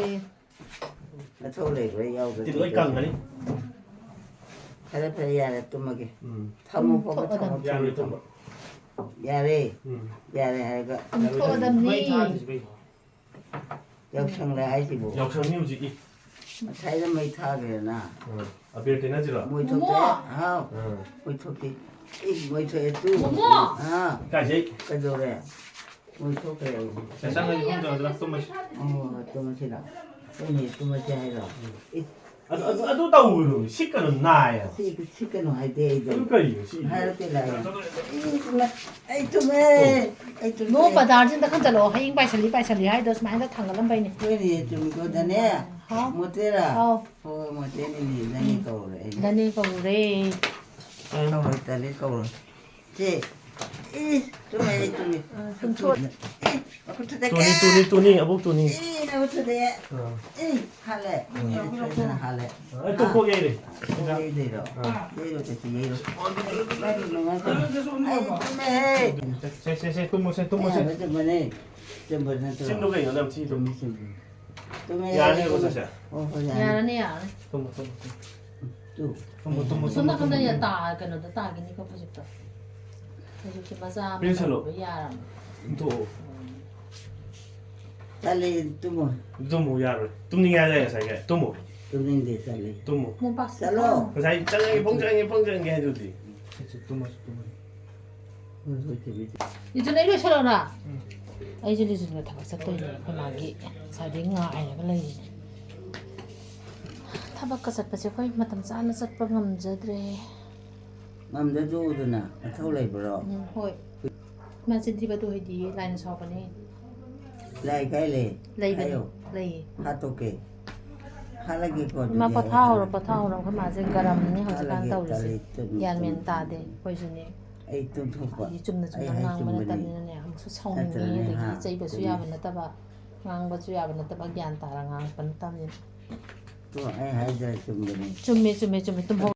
ꯅꯊꯧ ꯂꯩꯕ꯭ꯔꯥ ꯌꯥꯎꯗ꯭ꯔꯥ? ꯇꯤꯟ ꯂꯣꯏ ꯀꯪꯒꯅꯤ꯫ ꯐꯔꯦ, ꯐꯔꯦ, ꯌꯥꯔꯦ, ꯇꯨꯝꯃꯒꯦ꯫ ꯎꯝ꯫ ꯊꯝꯃꯣ, ꯎꯝ, ꯐꯥꯎꯕ ꯊꯣꯛꯑꯣ, ꯊꯝꯃꯣ, ꯊꯝꯃꯣ꯫ ꯌꯥꯔꯦ, ꯇꯨꯝꯕ꯫ ꯌꯥꯔꯦ꯫ ꯎꯝ꯫ ꯌꯥꯔꯦ ꯍꯥꯏꯔꯒ꯫ ꯎꯝ, ꯊꯣꯛꯑꯗꯝꯅꯤ꯫ ꯃꯩ ꯊꯥꯗ꯭ꯔꯤꯁꯤ ꯀꯩꯅꯣ? ꯌꯥꯎꯁꯪꯂ ꯍꯥꯏꯁꯤꯕꯨ? ꯌꯥꯎꯁꯪꯅꯤ ꯍꯧꯖꯤꯛꯀꯤ꯫ ꯉꯁꯥꯏꯗ ꯃꯩ ꯊꯥꯈ꯭ꯔꯦꯅ꯫ ꯎꯝ꯫ ꯑꯕꯦꯔ ꯇꯩꯅꯁꯤꯔꯣ? ꯃꯣꯏ ꯊꯣꯛꯇꯦ꯫ ꯃꯣꯃꯣ! ꯍꯥꯎ꯫ ꯑꯥ꯫ ꯃꯣꯏ ꯊꯣꯛꯇꯦ꯫ ꯑꯦ, ꯃꯣꯏ ꯊꯣꯛꯑꯦ ꯇꯨ꯫ ꯃꯣꯃꯣ! ꯑꯥ꯫ ꯀꯥꯏ ꯆꯠ? ꯀꯩꯗꯧꯔꯦ? ꯃꯣꯏ ꯊꯣꯛꯈ꯭ꯔꯦ꯫ ꯁꯦ, ꯆꯪꯉꯁꯤ, ꯐꯃꯨꯡ ꯆꯪꯉꯁꯤ, ꯂꯥꯛ, ꯇꯨꯝꯃꯁꯤ꯫ ꯑꯣ, ꯇꯨꯝꯃꯁꯤ ꯂꯥꯛ꯫ ꯍꯣꯏꯅꯦ, ꯇꯨꯝꯃꯁꯤ ꯍꯥꯏꯔꯣ? ꯎꯝ꯫ ꯑꯦ꯫ ꯑꯗꯨ, ꯑꯗꯨ, ꯑꯗꯨ ꯇꯧꯒꯅꯨ, ꯁꯤꯠꯀꯅꯨ, ꯅꯥꯏ ꯍꯥꯏꯕ꯫ ꯁꯤ, ꯁꯤꯠꯀꯅꯨ ꯍꯥꯏꯗꯦ ꯑꯩꯗꯣ꯫ ꯑꯗꯨ ꯀꯔꯤꯅꯣ, ꯁꯤ? ꯍꯥꯏꯔꯛꯀꯦ ꯂꯥꯛꯑꯦ꯫ ꯑꯩ ꯇꯨꯝꯃꯦ, ꯑꯩ ꯇꯨꯝꯃꯦ꯫ ꯅꯣꯡ ꯕꯖꯥꯔꯁꯤꯗ ꯈꯟꯖꯜꯂꯛꯑꯣ, ꯍꯌꯦꯡ ꯄꯥꯏꯁꯜꯂꯤ, ꯄꯥꯏꯁꯜꯂꯤ ꯍꯥꯏꯗꯣ ꯁꯨꯃꯥꯏꯅ ꯊꯥꯡꯒꯠꯂꯝꯕꯩꯅꯦ꯫ ꯍꯣꯏꯅꯦ, ꯆꯨꯝꯃꯤꯀꯣ, ꯗꯅꯦ꯫ ꯍꯥꯎ꯫ ꯃꯣꯇꯦꯔꯥ? ꯍꯥꯎ꯫ ꯍꯣꯏ, ꯍꯣꯏ, ꯃꯣꯇꯦꯅꯤꯅꯦ, ꯗꯅꯦ ꯎꯝ꯫ ꯀꯧꯔꯦ ꯑꯩꯅ꯫ ꯗꯅꯦ ꯀꯧꯔꯦ꯫ ꯀꯧꯔꯣꯏ, ꯇꯜꯂꯤ, ꯀꯧꯔꯣꯏ꯫ ꯁꯦ꯫ ꯏ, ꯇꯨꯝꯃꯦ, ꯑꯩ ꯇꯨꯝꯃꯦ꯫ ꯑ, ꯇꯨꯝꯊꯣꯛ-꯫ ꯏ, ꯃꯈꯨꯠ ꯊꯨꯗꯦꯛꯀꯦ꯫ ꯇꯨꯅꯤ, ꯇꯨꯅꯤ, ꯇꯨꯅꯤ, ꯑꯕꯣꯛ ꯇꯨꯅꯤ꯫ ꯏ, ꯃꯈꯨꯠ ꯊꯨꯗꯦꯛꯑꯦ꯫ ꯑ꯫ ꯏ, ꯍꯥꯠꯂꯦ꯫ ꯎꯝ꯫ ꯏ, ꯃꯈꯨꯠ ꯊꯨꯗꯦꯛꯑꯦ, ꯍꯥꯠꯂꯦ꯫ ꯑ, ꯇꯣꯛ, ꯇꯣꯛ, ꯌꯩꯔꯦ꯫ ꯑ, ꯌꯩꯗꯣꯏꯔꯣ? ꯑ꯫ ꯌꯩꯔꯣ, ꯀꯩꯁꯨ ꯌꯩꯔꯣ꯫ ꯅꯪ ꯅꯨꯡꯉꯥꯏꯇꯦ꯫ ꯑꯩ ꯇꯨꯝꯃꯦꯍꯦ꯫ ꯁꯦ, ꯁꯦ, ꯁꯦ, ꯇꯨꯝꯃꯣ, ꯁꯦ, ꯇꯨꯝꯃꯣ, ꯁꯦ꯫ ꯑꯩ ꯇꯨꯝꯕꯅꯦ꯫ ꯇꯨꯝꯕ ꯅꯠꯇ꯭ꯔꯣ? ꯆꯤꯟꯗꯣ ꯀꯩꯅꯣ ꯌꯥꯝ ꯊꯤ ꯇꯨꯝꯃꯤ꯫ ꯇꯨꯝꯃꯤ, ꯇꯨꯝꯃꯤ꯫ ꯇꯨꯝꯃꯦ, ꯌꯥꯔꯅꯤ, ꯑꯩ ꯇꯨꯝꯃꯦ꯫ ꯁꯦ꯫ ꯍꯣꯏ, ꯍꯣꯏ, ꯌꯥꯔꯅꯤ꯫ ꯌꯥꯔꯅꯤ, ꯌꯥꯔꯅꯤ꯫ ꯇꯨꯝꯃꯣ, ꯇꯨꯝꯃꯣ, ꯇꯨꯝꯃꯣ꯫ ꯇꯨ꯫ ꯇꯨꯝꯃꯣ, ꯇꯨꯝꯃꯣ, ꯁꯣꯝ ꯇꯨꯝꯃꯣ, ꯅꯥꯀꯟꯗ ꯇꯨꯝꯃꯣ, ꯌꯥ-, ꯇꯨꯝꯃꯣ꯫ ꯇꯥ-, ꯀꯩꯅꯣꯗ ꯇꯥꯈꯤꯅꯤꯀꯣ ꯐꯩꯖꯨꯞꯇꯣ꯫ ꯐꯩꯖꯨꯞꯁꯦ ꯃꯆꯥ ꯑꯃ ꯄꯤꯟꯁꯜꯂꯣ꯫ ꯇꯧꯕ ꯌꯥꯔꯕꯅꯦ꯫ ꯇꯣꯛꯑꯣ꯫ ꯎꯝ꯫ ꯇꯜꯂꯦ, ꯇꯨꯝꯃꯣ꯫ ꯇꯨꯝꯃꯣ, ꯌꯥꯔꯣꯏ꯫ ꯇꯨꯝꯅꯤꯡꯉꯦ ꯍꯥꯏꯗꯥꯏ ꯉꯁꯥꯏꯒꯩ? ꯇꯨꯝꯃꯣ꯫ ꯇꯨꯝꯅꯤꯡꯗꯦ, ꯇꯜꯂꯦ꯫ ꯇꯨꯝꯃꯣ꯫ ꯃꯣꯝꯄꯥꯛꯁꯦ ꯆꯠꯂꯣ꯫ ꯊꯥꯎ꯫ ꯉꯁꯥꯏ ꯆꯪꯉꯒꯦ, ꯐꯃꯨꯡ ꯆꯪꯉꯒꯦ, ꯐꯃꯨꯡ ꯆꯪꯉꯒꯦ ꯍꯥꯏꯗꯨꯗꯤ꯫ ꯁꯤ, ꯁꯤ, ꯇꯨꯝꯃꯣ, ꯁꯤ, ꯇꯨꯝꯃꯣ꯫ ꯍꯣꯏ, ꯍꯣꯏ, ꯆꯨꯝꯃꯤ, ꯆꯨꯝꯃꯤ꯫ ꯂꯤꯆꯨꯟ, ꯑꯩ ꯂꯣꯏꯁꯜꯂꯣꯔꯥ? ꯎꯝ꯫ ꯑꯩꯁꯦ ꯂꯤꯆꯨꯟꯒ ꯊꯕꯛ ꯆꯠꯇꯣꯏꯅꯦ, ꯑꯩꯈꯣꯏ ꯃꯥꯒꯤ ꯉꯁꯥꯏꯗꯒꯤ ꯉꯥꯏꯔꯒ ꯂꯩꯔꯤꯅꯦ꯫ ꯊꯕꯛꯀ ꯆꯠꯄꯁꯦ ꯑꯩꯈꯣꯏ ꯃꯇꯝ ꯆꯥꯅ ꯆꯠꯄ ꯉꯝꯖꯗ꯭ꯔꯦ꯫ ꯉꯝꯖꯗꯣꯗꯅ ꯃꯊꯧ ꯂꯩꯕ꯭ꯔꯣ? ꯎꯝ, ꯍꯣꯏ꯫ ꯃꯥ ꯆꯤꯟ ꯊꯤꯕ ꯑꯗꯨ ꯍꯩꯗꯤꯌꯦ, ꯂꯥꯏꯅ ꯁꯥꯎꯒꯅꯤ꯫ ꯂꯥꯏ ꯀꯥꯏ ꯂꯩ? ꯂꯩꯕꯅꯤ, ꯍꯥꯏꯌꯣ꯫ ꯂꯩꯌꯦ꯫ ꯍꯥꯠꯇꯣꯛꯀꯦ꯫ ꯍꯥꯠꯂꯒꯦꯀꯣ, ꯏꯃꯥ, ꯑꯗꯨꯗꯤ ꯄꯣꯊꯥꯍꯧꯔꯣ, ꯍꯥꯏꯔꯒꯦ꯫ ꯄꯣꯊꯥꯍꯧꯔꯣ꯫ ꯑꯩꯈꯣꯏ ꯃꯥꯁꯦ ꯒꯔꯝꯅꯤ ꯍꯧꯖꯤꯛꯀꯥꯟ ꯍꯥꯠꯂꯒꯦ, ꯇꯧꯔꯤꯁꯦ꯫ ꯇꯜꯂꯤ, ꯇꯨꯝ, ꯒ꯭ꯌꯥꯟ ꯃꯦꯟ ꯇꯨꯝ, ꯇꯥꯗꯦ꯫ ꯇꯨꯝ꯫ ꯑꯩꯈꯣꯏꯁꯨꯅꯦ꯫ ꯑꯩ ꯇꯨꯝꯊꯣꯛꯄ꯫ ꯑꯩ ꯆꯨꯝꯅ ꯆꯨꯝꯅ ꯑꯩ ꯍꯥꯏ ꯉꯥꯡꯕ ꯆꯨꯝꯕꯅꯤ꯫ ꯅꯠꯇꯕꯅꯤꯅꯅꯦ, ꯑꯃꯨꯛꯁꯨ ꯁꯥꯎꯅꯤꯡꯉꯤ, ꯅꯠꯇ꯭ꯔꯅꯦ, ꯑꯗꯒꯤ ꯍꯥ? ꯆꯩꯕꯁꯨ ꯆꯨꯝꯃꯤ꯫ ꯌꯥꯕ ꯅꯠꯇꯕ, ꯉꯥꯡꯕꯁꯨ ꯌꯥꯕ ꯅꯠꯇꯕ, ꯒ꯭ꯌꯥꯟ ꯇꯥꯔ ꯉꯥꯡꯉꯛꯄ ꯅꯠꯇꯕꯅꯤꯅ꯫ ꯇꯣ, ꯑꯩ ꯍꯥꯏꯗ꯭ꯔꯥ ꯆꯨꯝꯕꯅꯤ꯫ ꯆꯨꯝꯃꯦ, ꯆꯨꯝꯃꯦ, ꯆꯨꯝꯃꯦ꯫ ꯇꯨꯝꯍꯧ-꯫